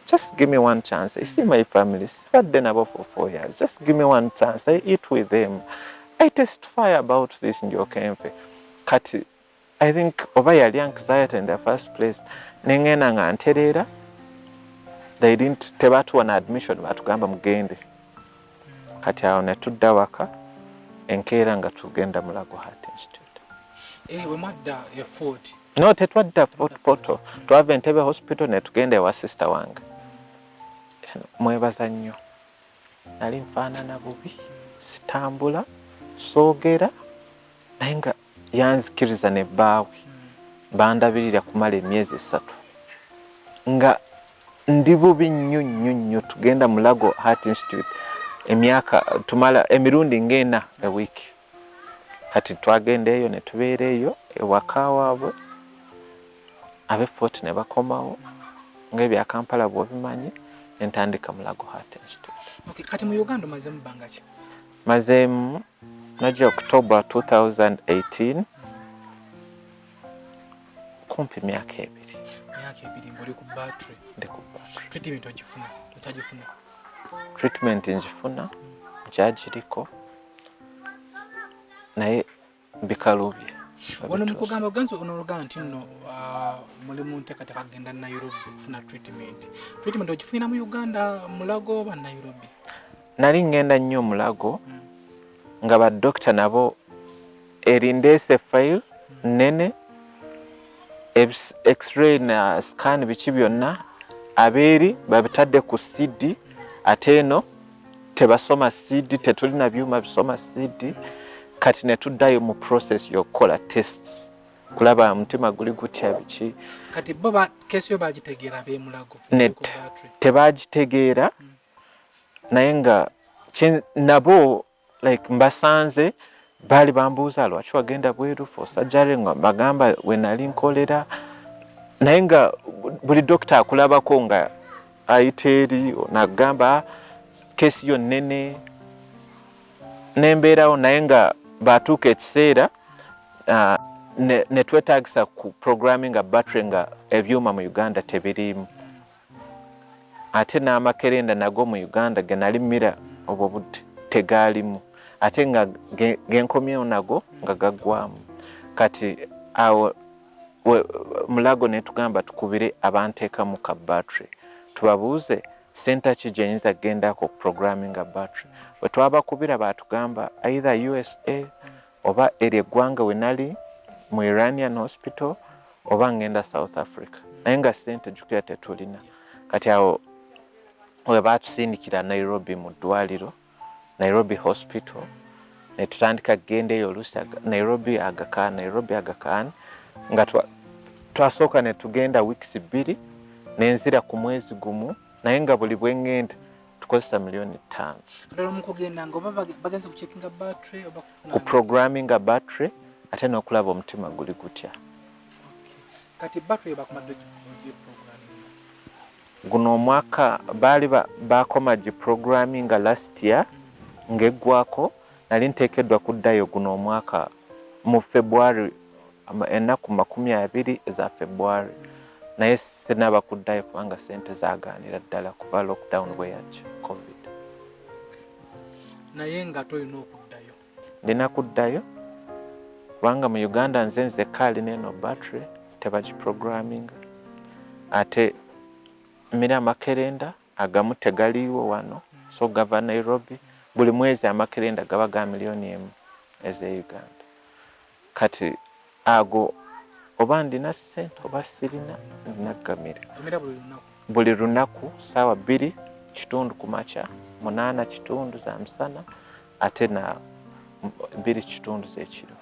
just give me one chance. I see my family, sibadde nabo for 4 years. Just give me one chance, I eat with them, I testify about this, ndyoke nfe. Kati I think oba yali anxiety in the first place, nengenda nga ntereera. They didn't, tebatuwa na admission, batugamba mugende. Kati awo ne tudda waka enkeera nga tugenda Mulago Heart Institute. Eh, we mwadda e Fort? No, tetwadda Fort Portal. Twava Entebbe hospital ne tugenda ewa sister wange. Mwebaza nnyo, nali nfaanana bubi, sitambula, soogera, naye nga yanzikiriza ne bbaawe bandabirira kumala emyezi 3 nga ndi bubi nnyo nnyo nnyo. Tugenda Mulago Heart Institute emyaka tumala emirundi ng'ena ewiiki. Kati twagenda eyo ne tubeera eyo ewaka waabwe. Ab'e Fort ne bakomawo ng'ebya Kampala bw'obimanyi, nentandika Mulago Heart Institute. Okay, kati mu Uganda omazeemu bbanga ki? Mazeemu, najja October 2018, kumpi myaka 2. Myaka 2 ng'oli ku battery? Ndi ku battery. Treatment ogifuna, okyagifuna? Treatment ngifuna, nkyagiriko, naye bikalubye. Wano mukugamba ogenza onooluganda nti nno muli mu nteekateeka kugenda Nairobi okufuna treatment. Treatment ogifunira mu Uganda Mulago oba Nairobi? Nali ngenda nnyo Mulago nga badokita nabo erindeese file nnene, x-ray na scan biki byonna, abeeri babitadde ku CD, ate eno tebasoma CD, tetulina byuma bisoma CD. Kati ne tuddayo mu process y'okukola tests kulaba omutima guli gutya, biki. Kati bo case yo bagitegeera ab'emulago? Nedda, tebagitegeera, naye nga nabo like mbasanze baali bambuuza lwaki wagenda bweru for surgery, nga bagamba we nali nkolera, naye nga buli dokita akulabako nga ayita eri nagamba case yo nnene, nembeerawo. Naye nga batuuka ekiseera ne twetagisa ku programming nga battery, nga ebyuma mu Uganda tebiriimu, ate n'amakerenda nago mu Uganda ge nali mmira obwo budde tegaalimu, ate nga genkomyewo nago nga gaggwamu. Kati awo Mulago netugamba tukubire abanteekamu ka battery tubabuuze center ki gyenyinza kugendako programming a battery. Bwe twabakubira batugamba either USA oba eryo eggwanga we nali mu Iranian hospital oba ngenda South Africa, naye nga sente jjukira tetulina. Kati awo we batusindikira Nairobi mu ddwaliro, Nairobi hospital, netutandika kugenda eyo oluusi Nairobi Aga Khan, Nairobi Aga Khan, nga twasooka netugenda weeks 2 nenzira ku mwezi gumu, naye nga buli bwe ŋŋenda tukozesa miliyoni 5. Lero mukugenda nga oba bagenze kucheckinga battery oba kufuna ku programming a battery ate n'okulaba omutima guli gutya. Okay. Kati battery bakumadde ogiprogramminga? Guno omwaka baali bakoma giprogramminga last year ng'eggwako. Nali nteekeddwa kuddayo guno omwaka mu February, ennaku 20 eza February, naye sinaba kuddayo kubanga sente zaagaanira ddala kuba lockdown bwe yajja, COVID. Naye nga tolina okuddayo? Ndina kuddayo kubanga mu Uganda nze nzekka alina eno battery, tebagiprogramminga, ate mmira amakerenda agamu tegaliiwo wano, so gava Nairobi. Buli mwezi amakerenda gaba ga miliyoni 1 ez'e Uganda. Kati ago oba ndina ssente oba sirina, ndina kugamira. Omira buli lunaku? Buli lunaku, saawa 2:15 ku makya, 8:15 za misana, ate na 2:15 z'ekiro.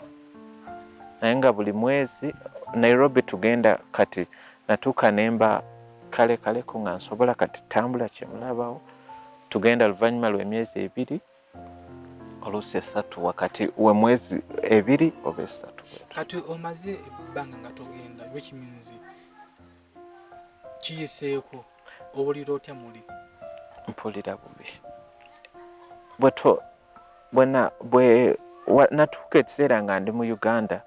Naye nga buli mwezi Nairobi tugenda. Kati natuuka nemba kale kaleko nga nsobola kati tambula kyemulabawo. Tugenda luvannyuma lw'emyezi 2, oluusi 3, wakati w'emwezi 2 oba 3. Kati omaze ebbanga nga togenda, which means kiyiseeko. Owulira otya muli? Mpulira bubi. Bwena bwe natuuka ekiseera nga ndi mu Uganda,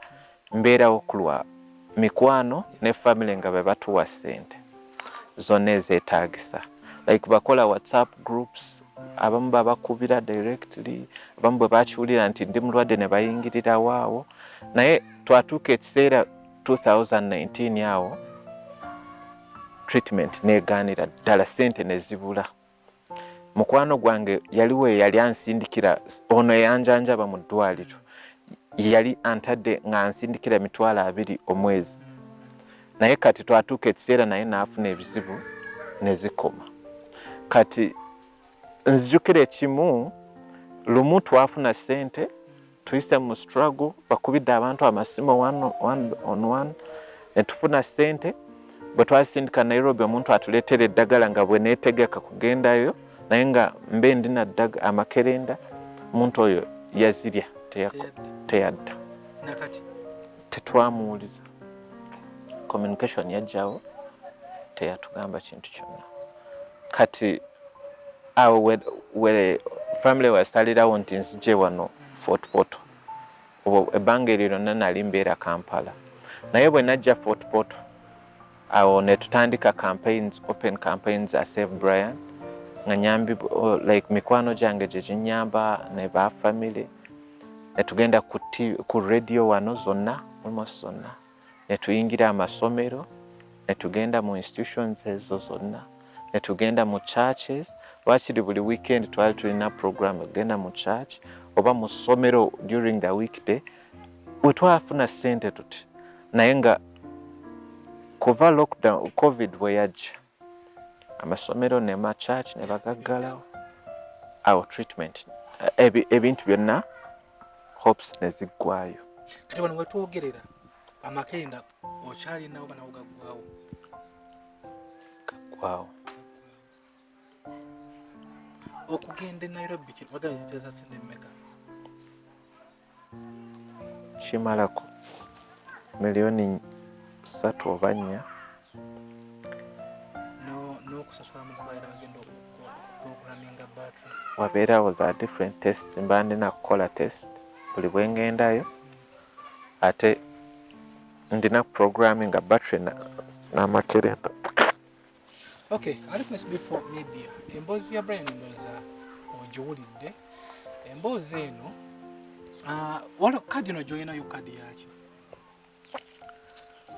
mbeerawo ku lwa mikwano ne family nga be batuwa ssente zonna ezeetaagisa, like bakola WhatsApp groups, abamu babakubira directly, abamu bwe bakiwulira nti ndi mulwadde ne bayingirirawo awo. Naye twatuuka ekiseera 2019 awo treatment negaanira ddala, ssente ne zibula. Mukwano gwange yaliwo eyali ansindikira, ono eyanjanjaba mu ddwaliro, yali antadde nga ansindikira 20,000 omwezi, naye kati twatuuka ekiseera naye n'afuna ebizibu ne zikoma. Kati nzijukira ekimu, lumu twafuna ssente, tuyise mu struggle, bakubidde abantu amasimu one, one on one, ne tufuna ssente. Bwe twasindika Nairobi omuntu atuleetera eddagala, nga bwe neetegeka kugendayo naye nga mbe ndina ddaga amakerenda, omuntu oyo yazirya, teyadda. Nakati? Tetwamuwuliza, communication yajjawo, teyatugamba kintu kyonna. Kati awo we family wasalirawo nti nzije wano Fort Portal. Obwo ebbanga eryo lyonna nali mbeera Kampala, naye bwe najja Fort Portal awo ne tutandika campaigns, open campaigns za Save Brian, nga nyambi like mikwano gyange gye ginyamba ne ba family, ne tugenda ku radio wano zonna, almost zonna, ne tuyingira amasomero, ne tugenda mu institutions ezo zonna, ne tugenda mu churches. Lwakiri buli weekend twali tulina program egenda mu church oba mu ssomero during the weekday bwe twafuna ssente tuti. Naye nga kuva lockdown, COVID bwe yajja, amasomero ne ma church ne bagaggalawo awo, treatment ebintu byonna, hopes ne ziggwayo. Kati wano wetwogerera amakenda okyalinawo banawo gaggwawo? Gaggwawo. Okugenda e Nairobi wagenda kiteeza sente mmeka? Kimalako miliyoni 3 oba 4. N'okusasula mu ddwaliro bagenda okuprogramminga battery? Wabeerawo za different tests, mba ndina kukola test buli bwe ngendayo, ate ndina programming battery n'amakerenda. Okay, ali ku SB4 Media. Emboozi ya Brian ndowooza ogiwulidde. Emboozi eno, waliwo kadi eno gy'olinayo, kadi yaki?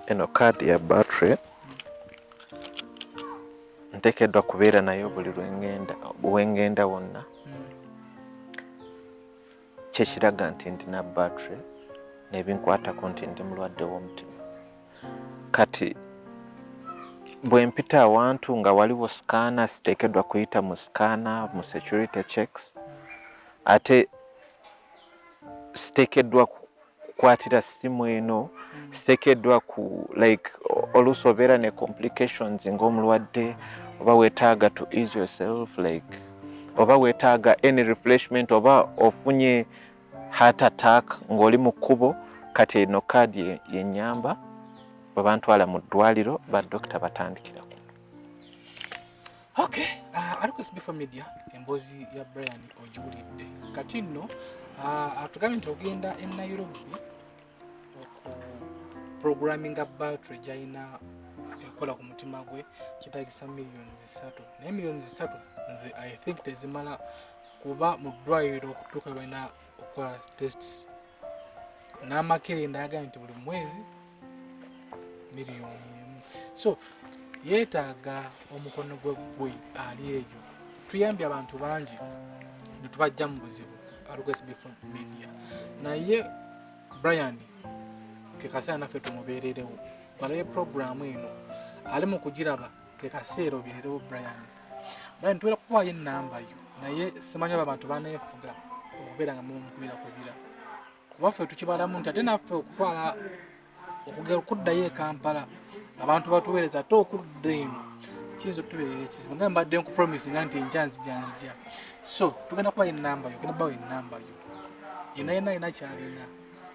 Eno kaadi ya battery nteekeddwa kubeera nayo buli lwengenda wengenda wonna. Kyekiraga nti ndina battery nebinkwatako nti ndi mulwadde w'omutima. Kati bwe mpita awantu nga waliwo scanner, siteekeddwa kuyita mu scanner, mu security checks, ate siteekeddwa kukwatira simu eno, siteekeddwa ku like oluusi obeera ne complications ng'omulwadde, oba weetaaga to ease yourself, like oba weetaaga any refreshment, oba ofunye heart attack ng'oli mu kkubo. Kati eno kaadi yennyamba bwe bantwala mu ddwaliro, badokita batandikira ku Okay, aliko SB4 Media, emboozi ya Brian ogiwulidde. Kati nno atugambye nti ogenda e Nairobi oku programminga battery gyalina ekola ku mutima gwe kitagisa miliyoni 3, naye miliyoni 3 nze I think tezimala, kuba mu ddwaliro okutuuka balina okukola tests n'amakerenda. Yagambye nti buli mwezi miliyoni 1, so yeetaaga omukono gwe. Gwe ali eyo, tuyambye abantu bangi ne tubajja mu buzibu aliko SB4 Media, naye Brian ke kaseera naffe tumubeererewo. Gwalabe puroguramu eno, ali mu kugiraba, ke kaseera obeererewo Brian. Brian, tubeera kukuwaayo enamba yo, naye simanyi oba abantu baneefuga okubeera nga mumukubira kuba ffe tukibalamu nti ate naffe okutwala okugera okuddayo e Kampala abantu batuweereza, ate okudda eno kiyinza otubeerera ekizibu, nga mbadde nkupromisinga nti enkya nzija nzija. So tugenda kubayo enamba yo, genda bawo enamba yo. Yena yena alina kyalina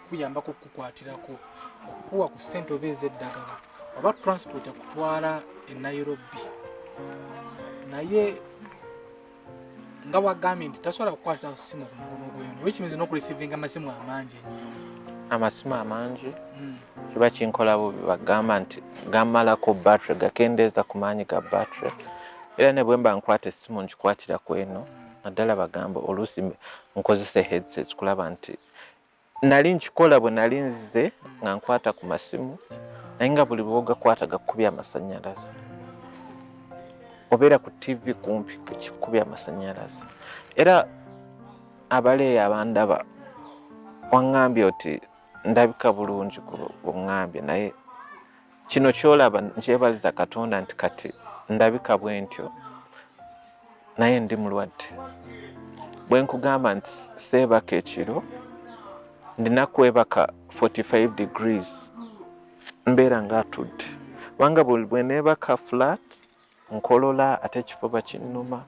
kuyambako, okukukwatirako, okukuwa ku ssente oba ez'eddagala oba transport ekutwala e Nairobi, naye nga wagambye nti tasobola kukwatira simu ku mukono gweno, which means n'okureceivinga amasimu amangi ennyo. Amasimu amangi kiba kinkola bubi, bagamba nti gamalako battery, gakendeeza ku maanyi ga battery. Era ne bwe mba nkwata essimu, nkikwatira ku eno, naddala bagamba oluusi nkozesa headsets kulaba nti nali nkikola bwe nali nzize nga nkwata ku masimu, naye nga buli bwogakwata gakubya amasannyalaze, obeera ku TV kumpi kikubya amasannyalaze. Era abaleeyo abandaba, waŋŋambye oti ndabika bulungi ku buŋŋambye, naye kino kyolaba nkyebaliza Katonda nti kati ndabika bwe ntyo, naye ndi mulwadde. Bwe nkugamba nti seebaka ekiro, ndina kwebaka 45 degrees, mbeera ngaatudde, kubanga buli bwe neebaka flat nkolola, ate ekifuba kinnuma.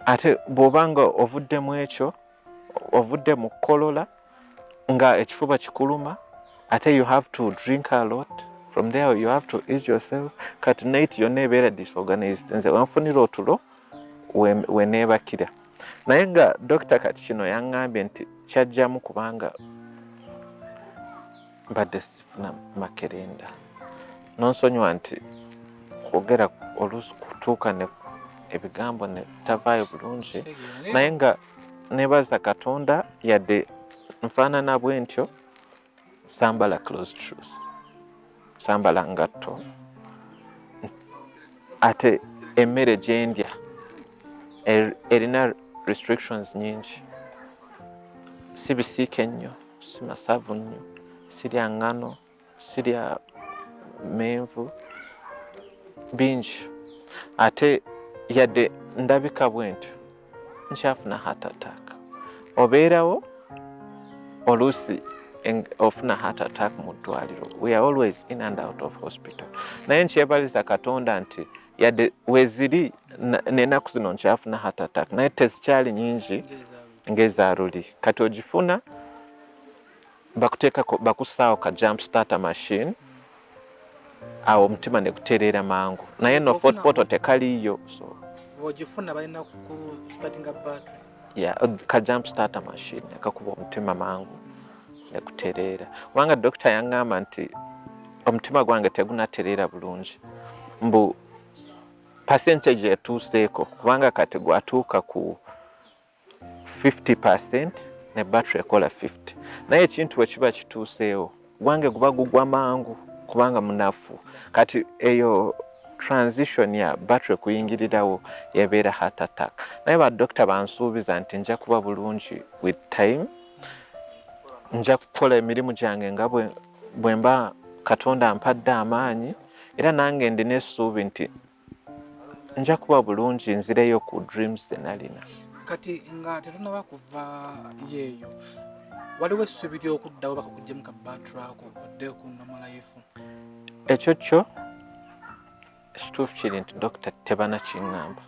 Ate bw'oba nga ovuddemu ekyo, ovudde mu kukolola nga ekifuba kikuluma, ate you have to drink a lot. From there you have to ease yourself. Kati night yonna ebeera disorganized. Nze wenfunira otulo weneebakira, naye nga dokita kati kino yaŋŋambye nti kyajjamu kubanga mbadde sifuna makerenda. Nonsonyiwa nti kwogera oluusi kutuuka ne ebigambo ne tavaayo bulungi, naye nga nebaza Katonda, yadde nfaanana bwe ntyo, sambala closed shoes, sambala ngatto, ate emmere gyendya erina restrictions nyingi. Si bisiike nnyo, si masavu nnyo, sirya ngano, sirya menvu bingi. Ate yadde ndabika bwe ntyo, nkyafuna heart attack. Obeerawo oluusi ofuna heart attack mu ddwaliro. We are always in and out of hospital, naye nkyebaliza Katonda nti yadde weziri n'ennaku zino nkyafuna heart attack, naye tezikyali nyingi ng'ezaaluli. Kati ogifuna, bakuteekako, bakussaawo ka jump starter machine, awo omutima ne gutereera mangu, naye no Fort Portal tekaliiyo, so Bw'ogifuna balina ku startinga battery? Yeah, ka jump starter machine akakuba omutima mangu ne gutereera, kubanga dokita yaŋŋamba nti omutima gwange tegunatereera bulungi, mbu percentage etuuseeko, kubanga kati gwatuuka ku 50% ne battery ekola 50, naye ekintu bwe kiba kituuseewo gwange guba gugwa mangu. Kubanga munafu. Kati eyo transition ya battery kuyingirirawo yabeera heart attack. Naye badokita bansuubiza nti nja kuba bulungi with time, nja kukola emirimu gyange nga bwe mba Katonda ampadde amaanyi. Era nange ndina essuubi nti nja kuba bulungi, nzireyo ku dreams ze nalina. Kati nga tetunaba kuva yeeyo, waliwo essuubi ly'okuddawo bakakuggyemu ka battery ako odde ku normal life? Ekyo kyo ekituufu kiri nti dokita tebanakiŋŋamba.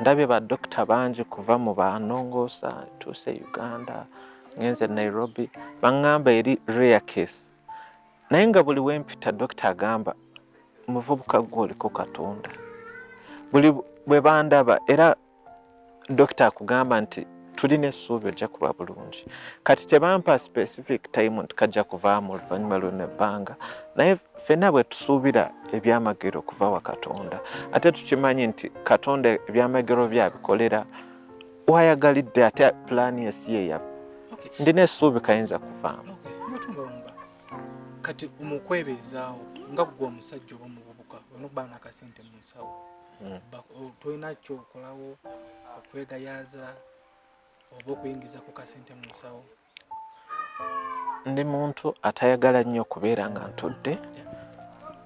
Ndabye badokita bangi kuva mu banongoosa tuuse Uganda, ngenze Nairobi, baŋŋamba eri rare case. Naye nga buli wempita, dokita agamba, "Muvubuka gwe, oliko Katonda." Buli bwe bandaba era dokita akugamba nti tulina essuubi, ojja kuba bulungi. Kati tebampa specific time nti kajja kuvaamu oluvannyuma lweno ebbanga, naye ffenna bwe tusuubira ebyamagero okuva wa Katonda, ate tukimanyi nti Katonda ebyamagero byabikolera wayagalidde, ate pulaani ye si yeyaffe. Ndina essuubi kayinza kuvaamu. Okay. Kati mukwebeezaawo nga ggwe omusajja oba omuvubuka, olina okuba n'akasente mu nsawo. Tolina kyokolawo okwegayaaza oba okuyingiza ku kasente mu nsawo? Ndi muntu atayagala nnyo okubeera nga ntudde.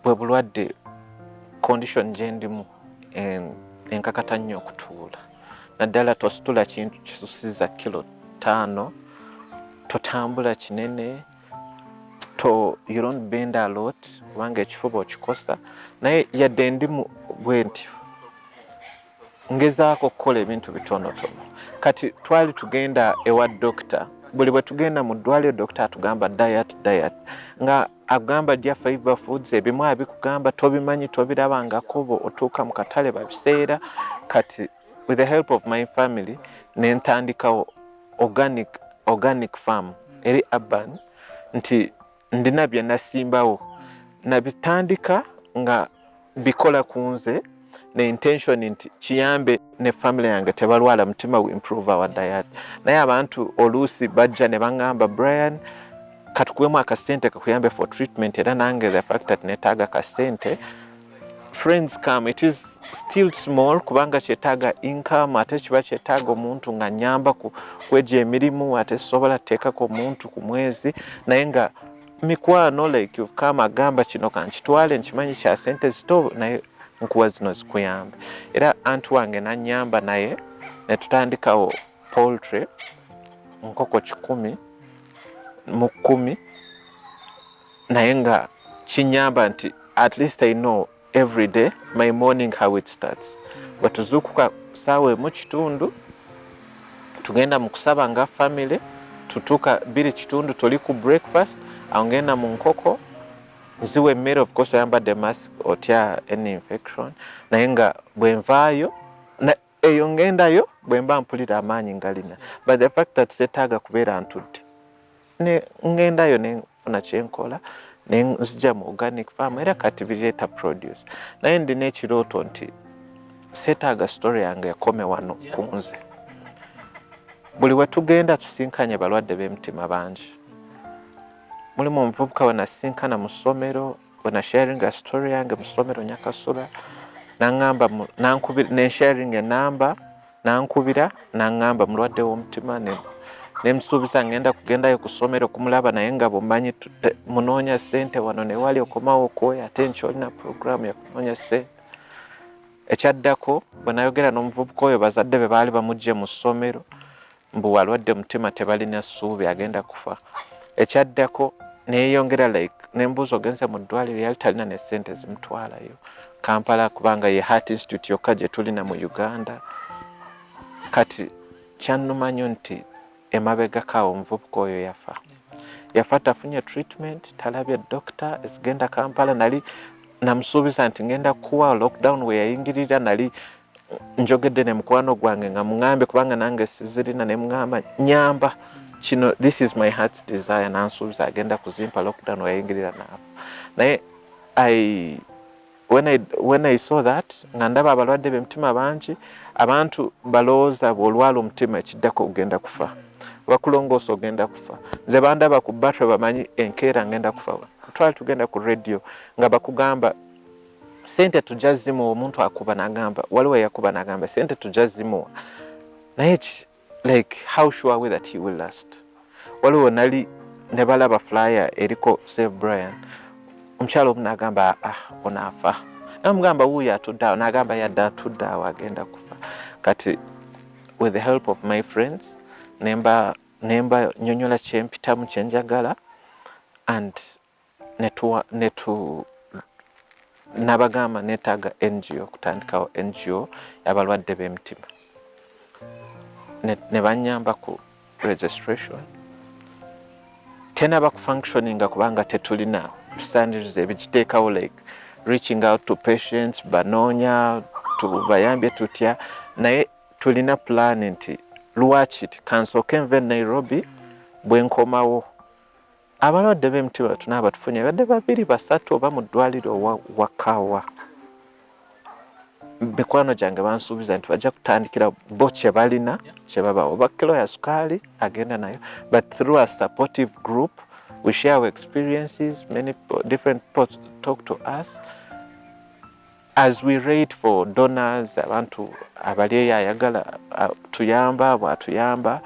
Bwe bulwadde, condition gye ndimu enkakata nnyo okutuula. Naddala tositula kintu kisusiza kilo 5, totambula kinene, to you don't bend a lot kubanga ekifuba okikosa. Naye yadde ndi bwe ntyo, ngezaako okukola ebintu bitonotono. Kati twali tugenda ewa dokita, buli bwe tugenda mu ddwaliro dokita atugamba diet, diet, nga agamba lya fiber foods. Ebimu abikugamba tobimanyi, tobirabangako, otuuka mu katale babiseera. Kati with the help of my family nentandikawo organic farm eri urban, nti ndina bye nasimbawo, nabitandika nga bikola ku nze ne intention nti kiyambe ne family yange tebalwala mutima, we improve our diet. Naye abantu oluusi bajja ne baŋŋamba, "Brian, katukuwemu akasente kakuyambe for treatment." Era nange the fact that netaaga kasente, friends come. It is still small kubanga kyetaaga income, ate kiba kyetaaga omuntu nga nyamba ku kwegyo emirimu, ate sobola teekako omuntu ku mwezi. Naye nga mikwano, like you've come, agamba kino kankitwale, nkimanyi kya sente zito, naye nkuwa zino zikuyambe. Era anti wange nanyamba naye netutandikawo poultry, nkoko 110, naye nga kinyamba nti at least I know every day my morning how it starts. Bwe tuzuukuka saawa 1:15, tugenda mu kusaba nga family, tutuuka 2:15 tuli ku breakfast. Awo ngenda mu nkoko nziwa emmere, of course oyambadde mask, otya any infection. Naye nga bwe nvaayo eyo ngendayo bwe mba mpulira amaanyi ngalina, but the fact that setaaga kubeera ntudde, ne ngendayo nenfuna kyenkola, nenzija mu organic farm. Era kati bireeta produce. Naye ndina ekirooto nti seetaaga story yange ekome wano ku nze. Buli we tugenda tusinkanye balwadde b'emitima bangi. Mulimu omuvubuka we nasinkana mu ssomero, we nasharinga story yange mu ssomero Nyakasura, naŋŋamba nensharinga enamba, nankubira naŋŋamba mulwadde w'omutima. Nemusuubiza ngenda kugendayo ku ssomero kumulaba, naye nga bwomanyi munoonya ssente wano newali, okomawo okwoyo, ate nkyolina programu yakunoonya ssente. Ekyaddako, bwe nayogera n'omuvubuka oyo, bazadde be baali bamugje mu ssomero mbu walwadde mutima, tebalina ssuubi, agenda kufa. Ekyaddako neyeyongera, like nembuuza, "Ogenze mu ddwaliro?" Yali talina ne ssente zimutwalayo Kampala, kubanga ye Heart Institute yokka gye tulina mu Uganda. Kati kyannuma nnyo nti emabegako awo omuvubuka oyo yafa, yafa tafunye treatment, talabye doctor ezigenda Kampala. Nali namusuubiza nti ngenda kuwa lockdown we yayingirira, nali njogedde ne mukwano gwange nga muŋambe, kubanga nange sizirina, ne muŋamba, "Nyamba kino, this is my heart's desire." Nansuubiza agenda kuzimpa, lockdown weyayingirira naafa. Naye when I saw that, nga ndaba abalwadde b'emitima bangi, abantu balowooza bw'olwala omutima ekiddako ogenda kufa. Bakulongoosa ogenda kufa. Nze bandaba ku battery, bamanyi enkeera ngenda kufa. Twali tugenda ku radio nga bakugamba sente tujja zimuwa. Omuntu akuba nagamba, waliwo eyakuba nagamba sente tujja zimuwa, naye like how sure are we that he will last? Waliwo nali ne balaba flyer eriko "Save Brian". Omukyala omu nagamba, "Ah, onaafa." Namugamba, "Wuuyo atudde awo." Nagamba, "Yadde atudde awo agenda kufa." Kati with the help of my friends, nemba nyonyola kyempitamu, kyenjagala, and netu nabagamba netaaga NGO, kutandikawo NGO y'abalwadde b'emitima. Ne banyamba ku registration. Tenaba kufunctioninga kubanga tetulina standards ebigiteekawo, like reaching out to patients, banoonya tubayambye tutya. Naye tulina plan nti lwaki kansooke nve Nairobi, bwe nkomawo abalwadde b'emitima tunaaba tufunye badde babiri, basatu, oba mu ddwaliro wakawa. Mikwano gyange bansuubiza nti bajja kutandikira bo kye balina kye babawa, oba kilo ya sukaali agenda nayo. But through a supportive group we share our experiences, many different people talk to us as we wait for donors. Abantu abali eyo ayagala tuyamba, bwatuyamba.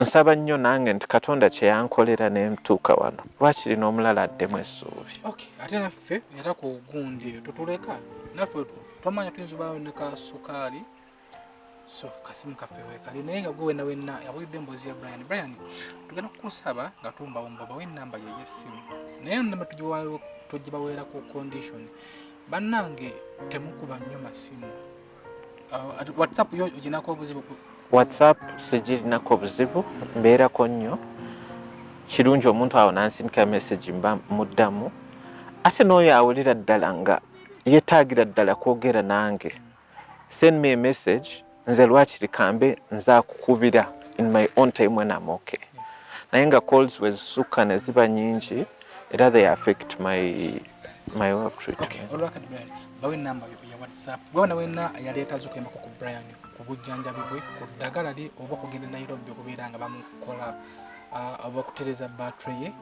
Nsaba nnyo nange nti Katonda kyeyankolera nentuuka wano, lwakiri n'omulala addemu essuubi. Okay, ate naffe era ku gundi eyo totuleka, naffe twamanya tuyinza obaawo ne ka sukaali, so kasimu kaffe weekali. Naye nga gwe wenna wenna yawulidde emboozi ya Brian, Brian tugenda kukusaba nga tumbawumba bawe enamba ye ey'essimu, naye enamba tugibaweera ku condition. Bannange, temukuba nnyo masimu. WhatsApp yo oginako obuzibu? WhatsApp sigirinako obuzibu, mbeerako nnyo. Kirungi omuntu awo nansindika message, mba muddamu. Ate n'oyo awulira ddala nga yeetaagira ddala kwogera nange, send me a message. Nze lwakiri kambe nzakukubira in my own time when I'm okay. Naye nga calls wezisukka ne ziba nyingi, era they affect my way of treatment. Okay, olwakati Brian, bawe enamba yo eya WhatsApp. Gwe wenna ayaleeta okuyambako ku Brian ku bujjanjabi bwe, ku ddagala lye, oba okugenda Nairobi okubeera nga bamukola, oba okutereza battery ye,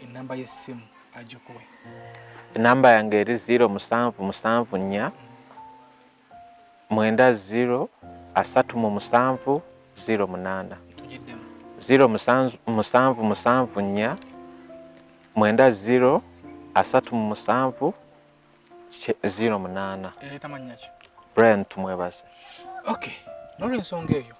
enamba y'essimu agikuwe. Enamba yange eri 0774 90 37 08. Tugiddemu. 0774 90 37 08. Ereeta mannya ki? Brian Tumwebaze. Okay, n'olwensonga eyo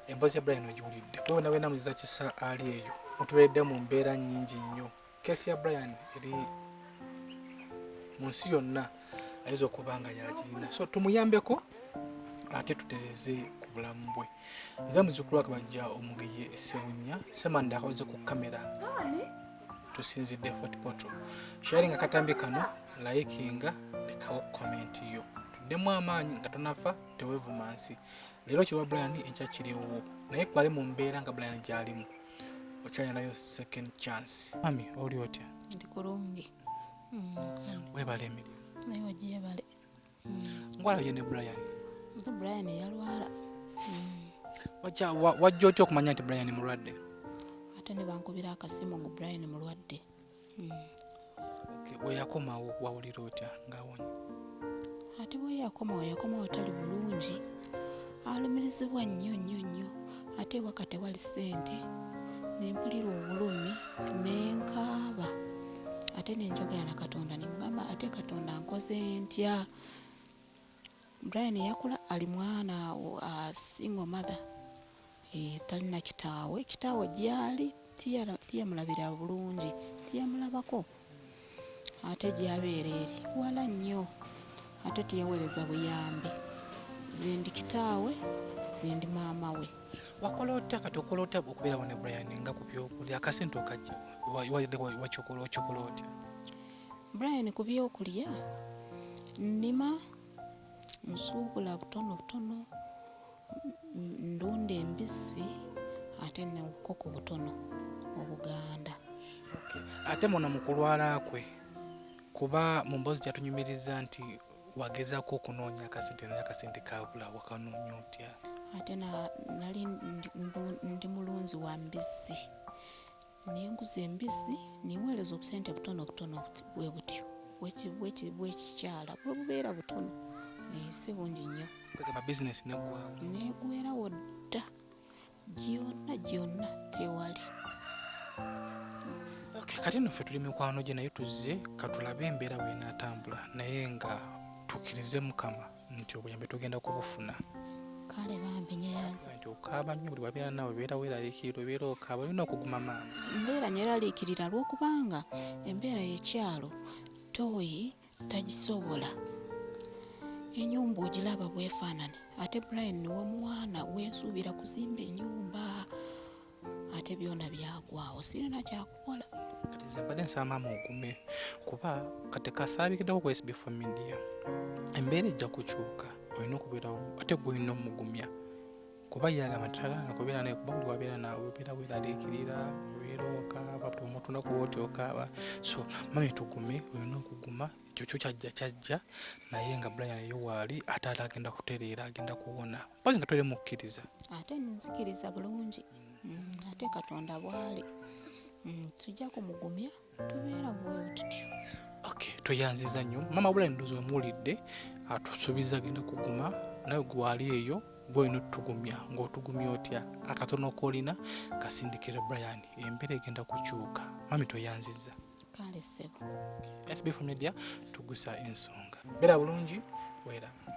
emboozi ya Brian ogiwulidde. Gwe wena wena muziza kisa ali eyo, mutubeeredde mu mbeera nnyingi nnyo. Case ya Brian eri mu nsi yonna, ayinza okuba nga yagirina, so tumuyambeko ate tutereze ku bulamu bwe. Nze muzzukulu wa Kabajja Omugeye Ssebunya Semanda, akoze ku kamera. Tusinzidde Fort Portal. Sharinga katambi kano, likinga, lekawo comment yo, tuddemu amaanyi. Nga tonafa, tewevuma nsi. Leero kirwa Brian, enkya kiriwo, naye kwali mu mbeera nga Brian gyalimu, okyalinayo second chance. Mami, oli otya? Ndi kulungi. Webala emirimu. Naye ogyebale. Ngwalabye ne Brian. Nze Brian yalwala. Wajja otya okumanya nti Brian mulwadde? Ate ne bankubira akasimu ngu Brian mulwadde. Okay, bwe yakomawo wawulira otya ng'awonye? Ate bwe yakomawo, yakomawo tali bulungi, alumirizibwa nnyo nnyo nnyo, ate ewaka tewali ssente. Nempulira obulumi nenkaaba, ate nenjogera na Katonda, nemugamba, "Ate Katonda, nkoze ntya?" Brian yakula ali mwana single mother, talina kitaawe. Kitaawe gyali tiyamulabira bulungi, tiyamulabako, ate gyabeera eri wala nnyo, ate tiyaweereza buyambi. Zendi kitaawe, zendi maama we. Wakola otya kati, okola otya okubeerawo ne Brian nga ku byokulya, akasente okajja wakikola, okikola otya? Brian ku byokulya nnima, nsuubula butono butono, ndunda embizzi ate ne bukoko butono obuganda. Ate muno mu kulwala kwe, kuba mu mboozi gyatunyumiriza nti wagezaako okunoonya akasente naye akasente kabula, wakanoonya otya? Ate nali ndi mulunzi wa mbizzi, nenguza embizzi neweereza obusente butono butono bwe butyo bwekikyala bwe bubeera butono, si bungi nnyo. Negwerawo dda gyonna gyonna tewali. Kati nno ffe tuli mikwano gye, naye tuzze katulabe embeera bw'enaatambula, naye nga tukkirize Mukama nti obuyambi tugenda kubufuna. Kale bambi nyeyanza. Nti okaaba nnyo buli wabeera naawe, obeera weeraliikirira, obeera okaaba, olina okuguma maama. Mbeera nyeraliikirira lw'okubanga embeera y'ekyalo tooyi tagisobola. Ennyumba ogiraba bwefaanana, ate Brian niwe mwana wensuubira kuzimba ennyumba, ate byona byagwawo, sirina kyakukola. Kati nze mbadde nsaba maama ogume, kuba kati kasaabikiddeko ku SB4 Media, embeera ejja kukyuka, olina okubeerawo ate gwe olina omugumya, kuba ye agamba tayagala kubeera naye, kuba buli wabeera naawe obeera weeraliikirira, obeera okaaba, buli omuntu kuba oti okaaba. So mami tugume, olina okuguma, ekyo kyo kyajja kyajja, naye nga Brian yo waali ate ate agenda kutereera, agenda kuwona, mpozi nga twere mukkiriza. Ate nzikiriza bulungi, ate Katonda bw'ali, tujja kumugumya, tubeera bwe tutyo. Okay, tweyanziza nnyo mama Brian, ndowooza omuwulidde, atusuubiza agenda kuguma, nawe gwali eyo gwe olina otugumya, ng'otugumya otya? Akatono k'olina kasindikire Brian, embeera egenda kukyuka. Mami tweyanziza. Kale ssebo. SB4 Media tugusa ensonga. Beera bulungi, weeraba.